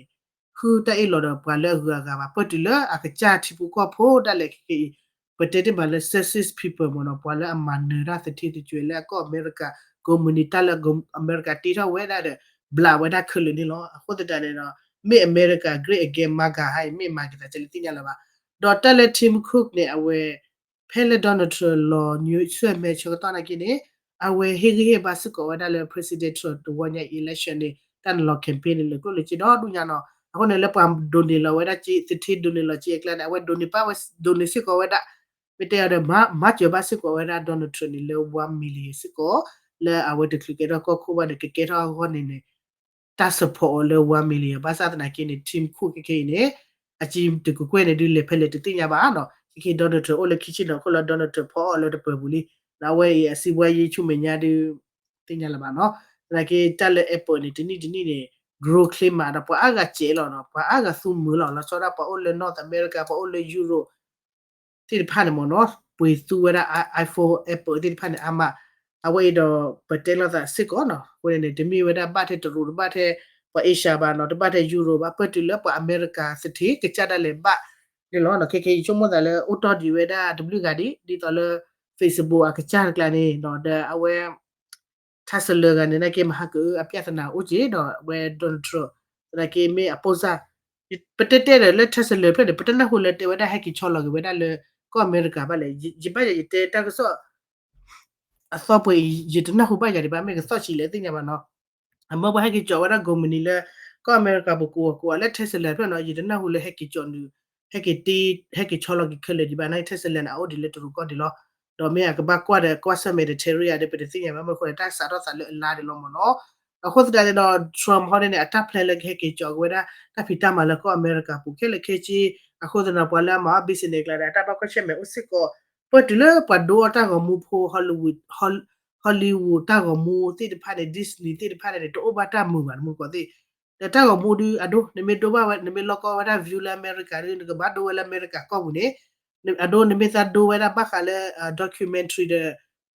ဃုတၢ်အ့ၣ်လိာ်ဒီးပှၤလၢအဂုၤအဂၤဘၣ် ပၢၢ်တုၤလၢအကစၢ်ထံဖိကီၢ်ဖိဒၣ်လဲာ်ခဲခဲအံၤ ပတဲတ့ၢ်မးလၢ sexist people မ့ၢ်နီၤ ပှၤလၢအမၤနၢၤတၢ်သထ့သကွဲၤလၢအကီၢ်အမဲရကၤ ကိးမုၢ်နံၤတၢ်လၢအမဲရကၤတ့ထီၣ်ဝဲဒၣ်ဒီး ဘျးဝဲဒၣ်ခဲလၢာ်န့ၣ်လီၤ အဃိသတးန့ၣ်ဒီး မ့ၢ်အမဲရကၤ great again MAGA ဟါအံၤ မ့ၢ်မၤက့ၤသးကဲလၢသ့ၣ်ညါလၢၤဘၣ် ဒီးတၢ်လၢ Tim Cook န့ၣ် အဝဲ ဖဲလၢ Donald Trump လီၤညွံးဆူမဲာ်ဆၢကတီၢ်နာ်က့န့ၣ် အဝဲဟ့ၣ်ဂံၢ်ဟ့ၣ်ဘါစ့ၢ်ကီးဝဲဒၣ်လၢ President Trump တဝီညါ election န့ၣ် တၢ်နလီၤ campaign န့ၣ် လၢကျိၣ်လၢစ့ဒီဒူၣ်ညါနီၤ အဃိန့ၣ်လၢပှၤဒိးန့ၢ်လီၤဝဲဒၣ်စ့ သထ့ဒိးန့ၢ်လီၤစ့အကျါန့ၣ် အဝဲဒိးန့ၢ်ပၣ်ဝဲ ဒိးန့ၢ်စ့ၢ်ကီးဝဲဒၣ် မ့ၢ်တဲအီၤဒီး မၤစၢၤဘၣ်စ့ၢ်ကီးဝဲဒၣ် Donald Trump န့ၣ် လၢ one million စ့ၢ်ကီး လၢအဝဲတချုးကဲထီၣ်ကီၢ်ခိၣ်ဘၣ်န့ၣ် ကကဲထီၣ်အဂီၢ်န့ၣ်န့ၣ် တၢ် support အီၤလၢ one million ဘၣ်ဆၣ်သနာ်က့န့ၣ် Tim Cook ခဲခဲအံၤန့ၣ် အစ့တကကွဲၢ်န့ၣ်ဒုး လဲၤဖဲလဲၣ်တသ့ၣ်ညါဘၣ်နီၤ. ခဲခဲ Donald Trump အိၣ်လၢခံဆ့ၣ်နီၤခိၣ်လီၤ Donald Trump ဖီအီၣ်လၢတပၢၤပူၤလံ. ဒီးအဝဲအံၤအစံးဘှါယ့ဆူမဲာ်ညါဒုး သ့ၣ်ညါလၢၤဘၣ်နီၤ. သနာ်က့တၢ်လၢ Apple န့ၣ် တနံၣ်တနံၣ်န့ၣ် grow ချ့မးဒီး ပှၤအါဂၤစဲးလီၤနီၤ, ပှၤအါဂၤသူမုာ်လီၤ လီၤဆီဒၣ်ပှၤအိၣ်လၢ North America ပှၤအိၣ်လၢ Europe သ့ၣ်တဖၣ်န့ၣ်မ့ၢ်နီၤ ပှ့ၤသူဝဲဒၣ် iPhone Apple သ့ၣ်တဖၣ်န့ၣ် အါမး. အဝဲအံၤဒီး ပတဲလိာ်သးစ့ၢ်ကီးနီၤ အဃိန့ၣ်န့ၣ် တမ့ၢ်ဝဲဒၣ်ဘၣ်ထဲတရူး တဘၣ်ထဲပှၤ Asia ဘၣ်နီၤ တဘၣ်ထဲ Europe ဘၣ် ပၢၢ်တုၤလၢပှၤအမဲရကၤသထ့ကစၢ်ဒၣ်လဲာ်ဘၣ်န့ၣ်လီၤ. ခဲခဲအံၤဆိကမိၣ်သးလၢအိၣ်တီၢ်ဒံးဝဲဒၣ်တဘျုးဂၤဒံး ဒ်သိးလၢ Facebook အကစၢ်တကျါန့ၣ်ဒီး ဒီးအဝဲ Tesla ဂၤန့ၣ် နာ်က့မဟါကအု အပြဿနာအိၣ်က့ၤဒီးအဝဲ Donald Trump သနာ်က့မ့ၢ်အပိၢ်စၢ် ပတဲတဲဒီးလၢ Tesla ဖျၢၣ်န့ၣ် ပတနၢ်ဟူလၢတဲဝဲဒၣ်ဟဲက့ၤဆီလီၤက့ၤဝဲဒၣ်လၢ ကီၢ်အမဲရကၤဘၣ်လဲၣ်. ယဘၣ်ယဲယတဲတၢ်ကစီၣ် အသီပှဲၤအံၤ ယတနၢ်ဟူဘၣ်ယၤဒံးဘၣ် မ့ၢ်ကသီၣ်ဆံးလဲၣ်သ့ၣ်ညါဘၣ်နီၤ. အမၢပှၤဟဲက့ၤကၠီးဝဲဒၣ် company လၢ ကီၢ်အမဲရကၤပူၤကိးဂၤကိးဂၤလၢ Tesla ဖျၢၣ်နီၤ ယတနၢ်ဟူလၢဟဲက့ၤကၠီးနုာ် ဟဲက့ၤတ့ ဟဲက့ၤဆီလီၤက့ၤခဲလၢာ်ဒံးဘၣ် နာ်က့ Tesla န့ၣ် အအိၣ်ဒံးလၢတရူးကီၢ်ဒံးလီၤ. ဒီးမ့ၢ်အကဘၣ်ကွၢ်ဒီးကွၢ်ဆၢၣ်မဲာ်ဒီး tariff ဒီး ပတသ့ၣ်ညါဘၣ် မ့ၢ်အဃိန့ၣ် တၢ်စးထီၣ်သးလၢအလါဒံးလီၤမ့ၢ်နီၤ. အဃိသတးန့ၣ်ဒီး Trump ဟီန့ၣ်န့ၣ် အတၢ် plan လၢကဟဲက့ၤကၠီးက့ၤဝဲဒၣ် တၢ်ဖံးတၢ်မၤလၢကီၢ်အမဲရကၤပူၤခဲလၢာ်ခဲဆ့ အဃိသတးန့ၣ် ပှၤလၢအမၤအီၣ် business ကျါဒီး အတၢ်ဘၣ်ကွၢ်ဆၢၣ်မဲာ်အိၣ်စ့ၢ်ကီး ပၢၢ်တုၤလၢပှၤဒိအီၣ်တၢ်ဂီၤမူဖိ Hollywood Hollywood တၢ်ဂီၤမူသ့ၣ်တဖၣ်န့ၣ် Disney သ့ၣ်တဖၣ်န့ၣ်န့ၣ် တအိၣ်ဘၣ်တၢ်မုာ်ဘၣ် တမူတကိးသ့ၣ် ဒီးတၢ်ဂီၤမူဒုးအဒိ နမ့ၢ်ဒိဘၣ်ဝဲ နမ့ၢ်လီၢ်ကီဝဲဒၣ် view လၢအမဲရကၤဒုး နကဘၣ်ဒိဝဲလၢအမဲရကၤကီၢ်ပူၤန့ၣ် အဒိ နမ့ၢ်သးဒိဝဲဒၣ်ဘၣ်ဃးလၢ documentary ဒီး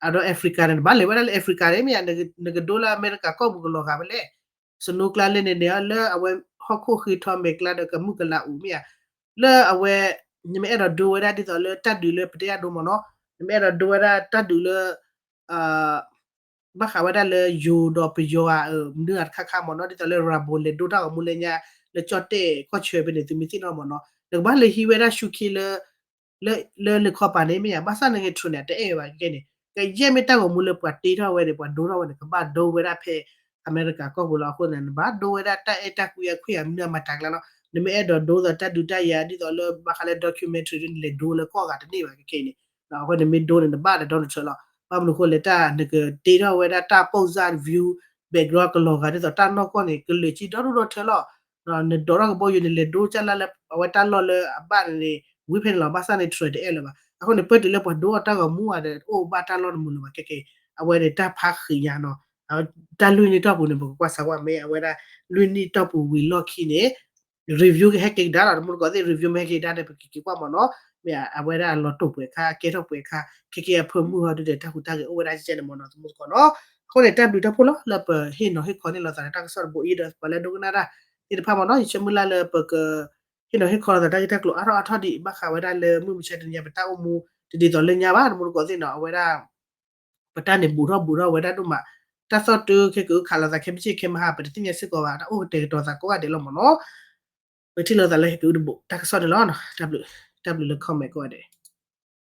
အဒိ Africa န့ၣ် နဘၣ်လဲၤဝဲဒၣ်လၢ Africa န့ၣ် မ့ၢ်ဧါ နကဒိလၢအမဲရကၤကီၢ်ပူၤကလီၤဂာ်ဖဲလဲၣ်. စနိကျါလဲၣ်န့ၣ်န့ၣ် လၢအဝဲဟီၣ်ခိၣ်ဃ့ထီမဲာ်ကျါဒီးကမုၢ်ကလၤအိၣ်မ့ၢ်ဧါ လၢအဝဲ နမ့ၢ်အဲၣ်ဒိးဒိဝဲဒၣ်ဒ်သိးလၢတၢ်ဒုးလၢပတဲအဒိမ့ၢ်နီၤ နမ့ၢ်အဲၣ်ဒိးဒိဝဲဒၣ်တၢ်ဒုးလၢ ဘၣ်ဃးဝဲဒၣ်လၢယိၤဒီးပယီၤဧါ မနုၤဧါတခါခါမ့ၢ်နီၤ ဒ်သိးလၢ Rambo လဲၤဒိတၢ်ဂီၤမူလၢညါ လၢကၠီၣ်တဲၣ်ကီၢ်ဆၢဖဲန့ၣ် သုမ့ၢ်သ့ၣ်နီၣ်မ့ၢ်နီၤ နကဘၣ်လဲၤဟံးဝဲဒၣ် showcase လၢ လၢ လၢလ့ခီပၤန့ၣ် မ့ၢ်ဧါ ဘၣ်ဆၣ်နက့ၤ Trump န့ၣ် တအဲၣ်ဝဲဘၣ်ကဲန့ၣ် ကယဲၢ်မ့ၢ်တၢ်ဂီၤမူလၢပှၤတ့ထီၣ်ဝဲန့ၣ် ပှၤဒိထီၣ်ဝဲန့ၣ် ကဘၣ်ဒိဝဲဒၣ်ဖဲအမဲရကၤကီၢ်ပူၤလီၤ. အဃိန့ၣ် နဘၣ်ဒိဝဲဒၣ်တၢ်အဲၣ်တၢ်ကွံအခွံၣ်အမနုၤအမၤတၢ်ကျါလီၤ. နမ့ၢ်အဲၣ်ဒိးဒိသိးတၢ်ဒုးတၢ်ယၤ ဒ်သိးလၢဘၣ်ဃးလၢ documentary ဒ် နလဲၤဒိလၢကီၢ်ဂၤတန့ၢ်ဘၣ်ကဲန့ၣ် အဃိန့ၣ်မ့ၢ်ဒိန့ၣ် နဘၣ်ဒီး Donald Trump လီၤ. ဘၣ်မနုၤအဃိလဲၣ် တၢ်နကတ့ထီၣ်ဝဲဒၣ်တၢ်ပိၢ်စၢ် view background ကလီၤဂာ်ဒ်သိးတၢ်နီၢ်ကီၢ်န့ၣ် ကလၢာ်ကံဒီဒူၣ်ဒီထၢလီၤ. နဒိးထီၣ်ကဘီယူၤ နလဲၤဒိကၢ်လၢ်လၢအဝဲတၢ်လီၢ်လၢအဘၣ်န့ၣ် ဝံၤဖဲန့ၣ်လီၤ. ဘၣ်ဆၣ်န့ၣ် Trump တအဲၣ်လၢၤဘၣ်. အဃိန့ၣ် ပၢၢ်တုၤလၢပှၤဒိအီၣ်တၢ်ဂီၤမူဧါဒီး အိၣ်ဘၣ်တၢ်လီၢ်တမုာ်လၢၤဘၣ်ကဲကဲ အဝဲန့ၣ်တၢ်ဖးဃံးညါနီၤ. တၢ်လွံၢ်နံၣ်တီၢ်ပူၤန့ၣ် ပကကွၢ်စးဝါမ့ၢ် အဝဲဒၣ်လွံၢ်နံၣ်တီၢ်ပူၤဝံၤလီၢ်ခံန့ၣ် review ကဟဲက့ၤကဒါလီၤ. တမူတကိးသ့ၣ် review မ့ၢ်ဟဲက့ၤကဒါန့ၣ် ပကက့ၤကွၢ်မ့ၢ်နီၤ. မ့ၢ်အဝဲဒၣ်အလီၤတိာ်ပှဲၤခါ အကဲထီၣ်ပှဲၤခါ ခဲကဲအဖၢမုၢ်ဟီဒုဒီး တၢ်ဟူးတၢ်ဂဲၤအိၣ်ဝဲဒၣ်ကဲန့ၣ်မ့ၢ်နီၤ တမူတကိးနီၤ. အဃိန့ၣ် တၢ်ဘျုးတၢ်ဖှိၣ်လီၤ လၢပဟ့ၣ်နီၤဟ့ၣ်ခီန့ၢ်လိာ်သးဒီးတၢ်ကစီၣ်တဘိအံၤဒီး ပှၤလၢဒိကနၣ်တၢ်သ့ၣ်တဖၣ်မ့ၢ်နီၤ ယဆၢမုၢ်လၢ်လၢပက ဟ့ၣ်နီၤဟ့ၣ်ခီလိာ်သးတၢ်ဂ့ၢ်တၢ်ကျိၤအါထီၣ်အါထီၣ်ဒံး ဘၣ်ဃးဝဲဒၣ်လၢမုၢ်မဆါတနံၤညါ ပတၢ်အိၣ်မူ တဒ်သိးလၢညါဘၣ် တမူတကိးသ့ၣ်နီၤ အဝဲဒၣ် ပတၢ်န့ၣ်ဘူးထီၣ်ဘူးထီၣ်ဝဲဒၣ်ဒိၣ်မး တၢ်သီၣ်တၢ်ခဲကအုခးလိာ်သးခဲမုၢ်ဆ့ၣ်ခဲမုၢ်ဟါ ပတသ့ၣ်ညါစ့ၢ်ကီးဘၣ် တၢ်အိၣ်ကတဲာ်ကတီၤသးကိးဂၤဒဲးလီၤမ့ၢ်နီၤ. ပထံၣ်လိာ်သးလၢဟဲကအုတဘိ တၢ်ကစီၣ်န့ၣ်လီၤ. တၢ်ဘျုး တၢ်ဘျုးလၢ comment ကိးဂၤဒဲး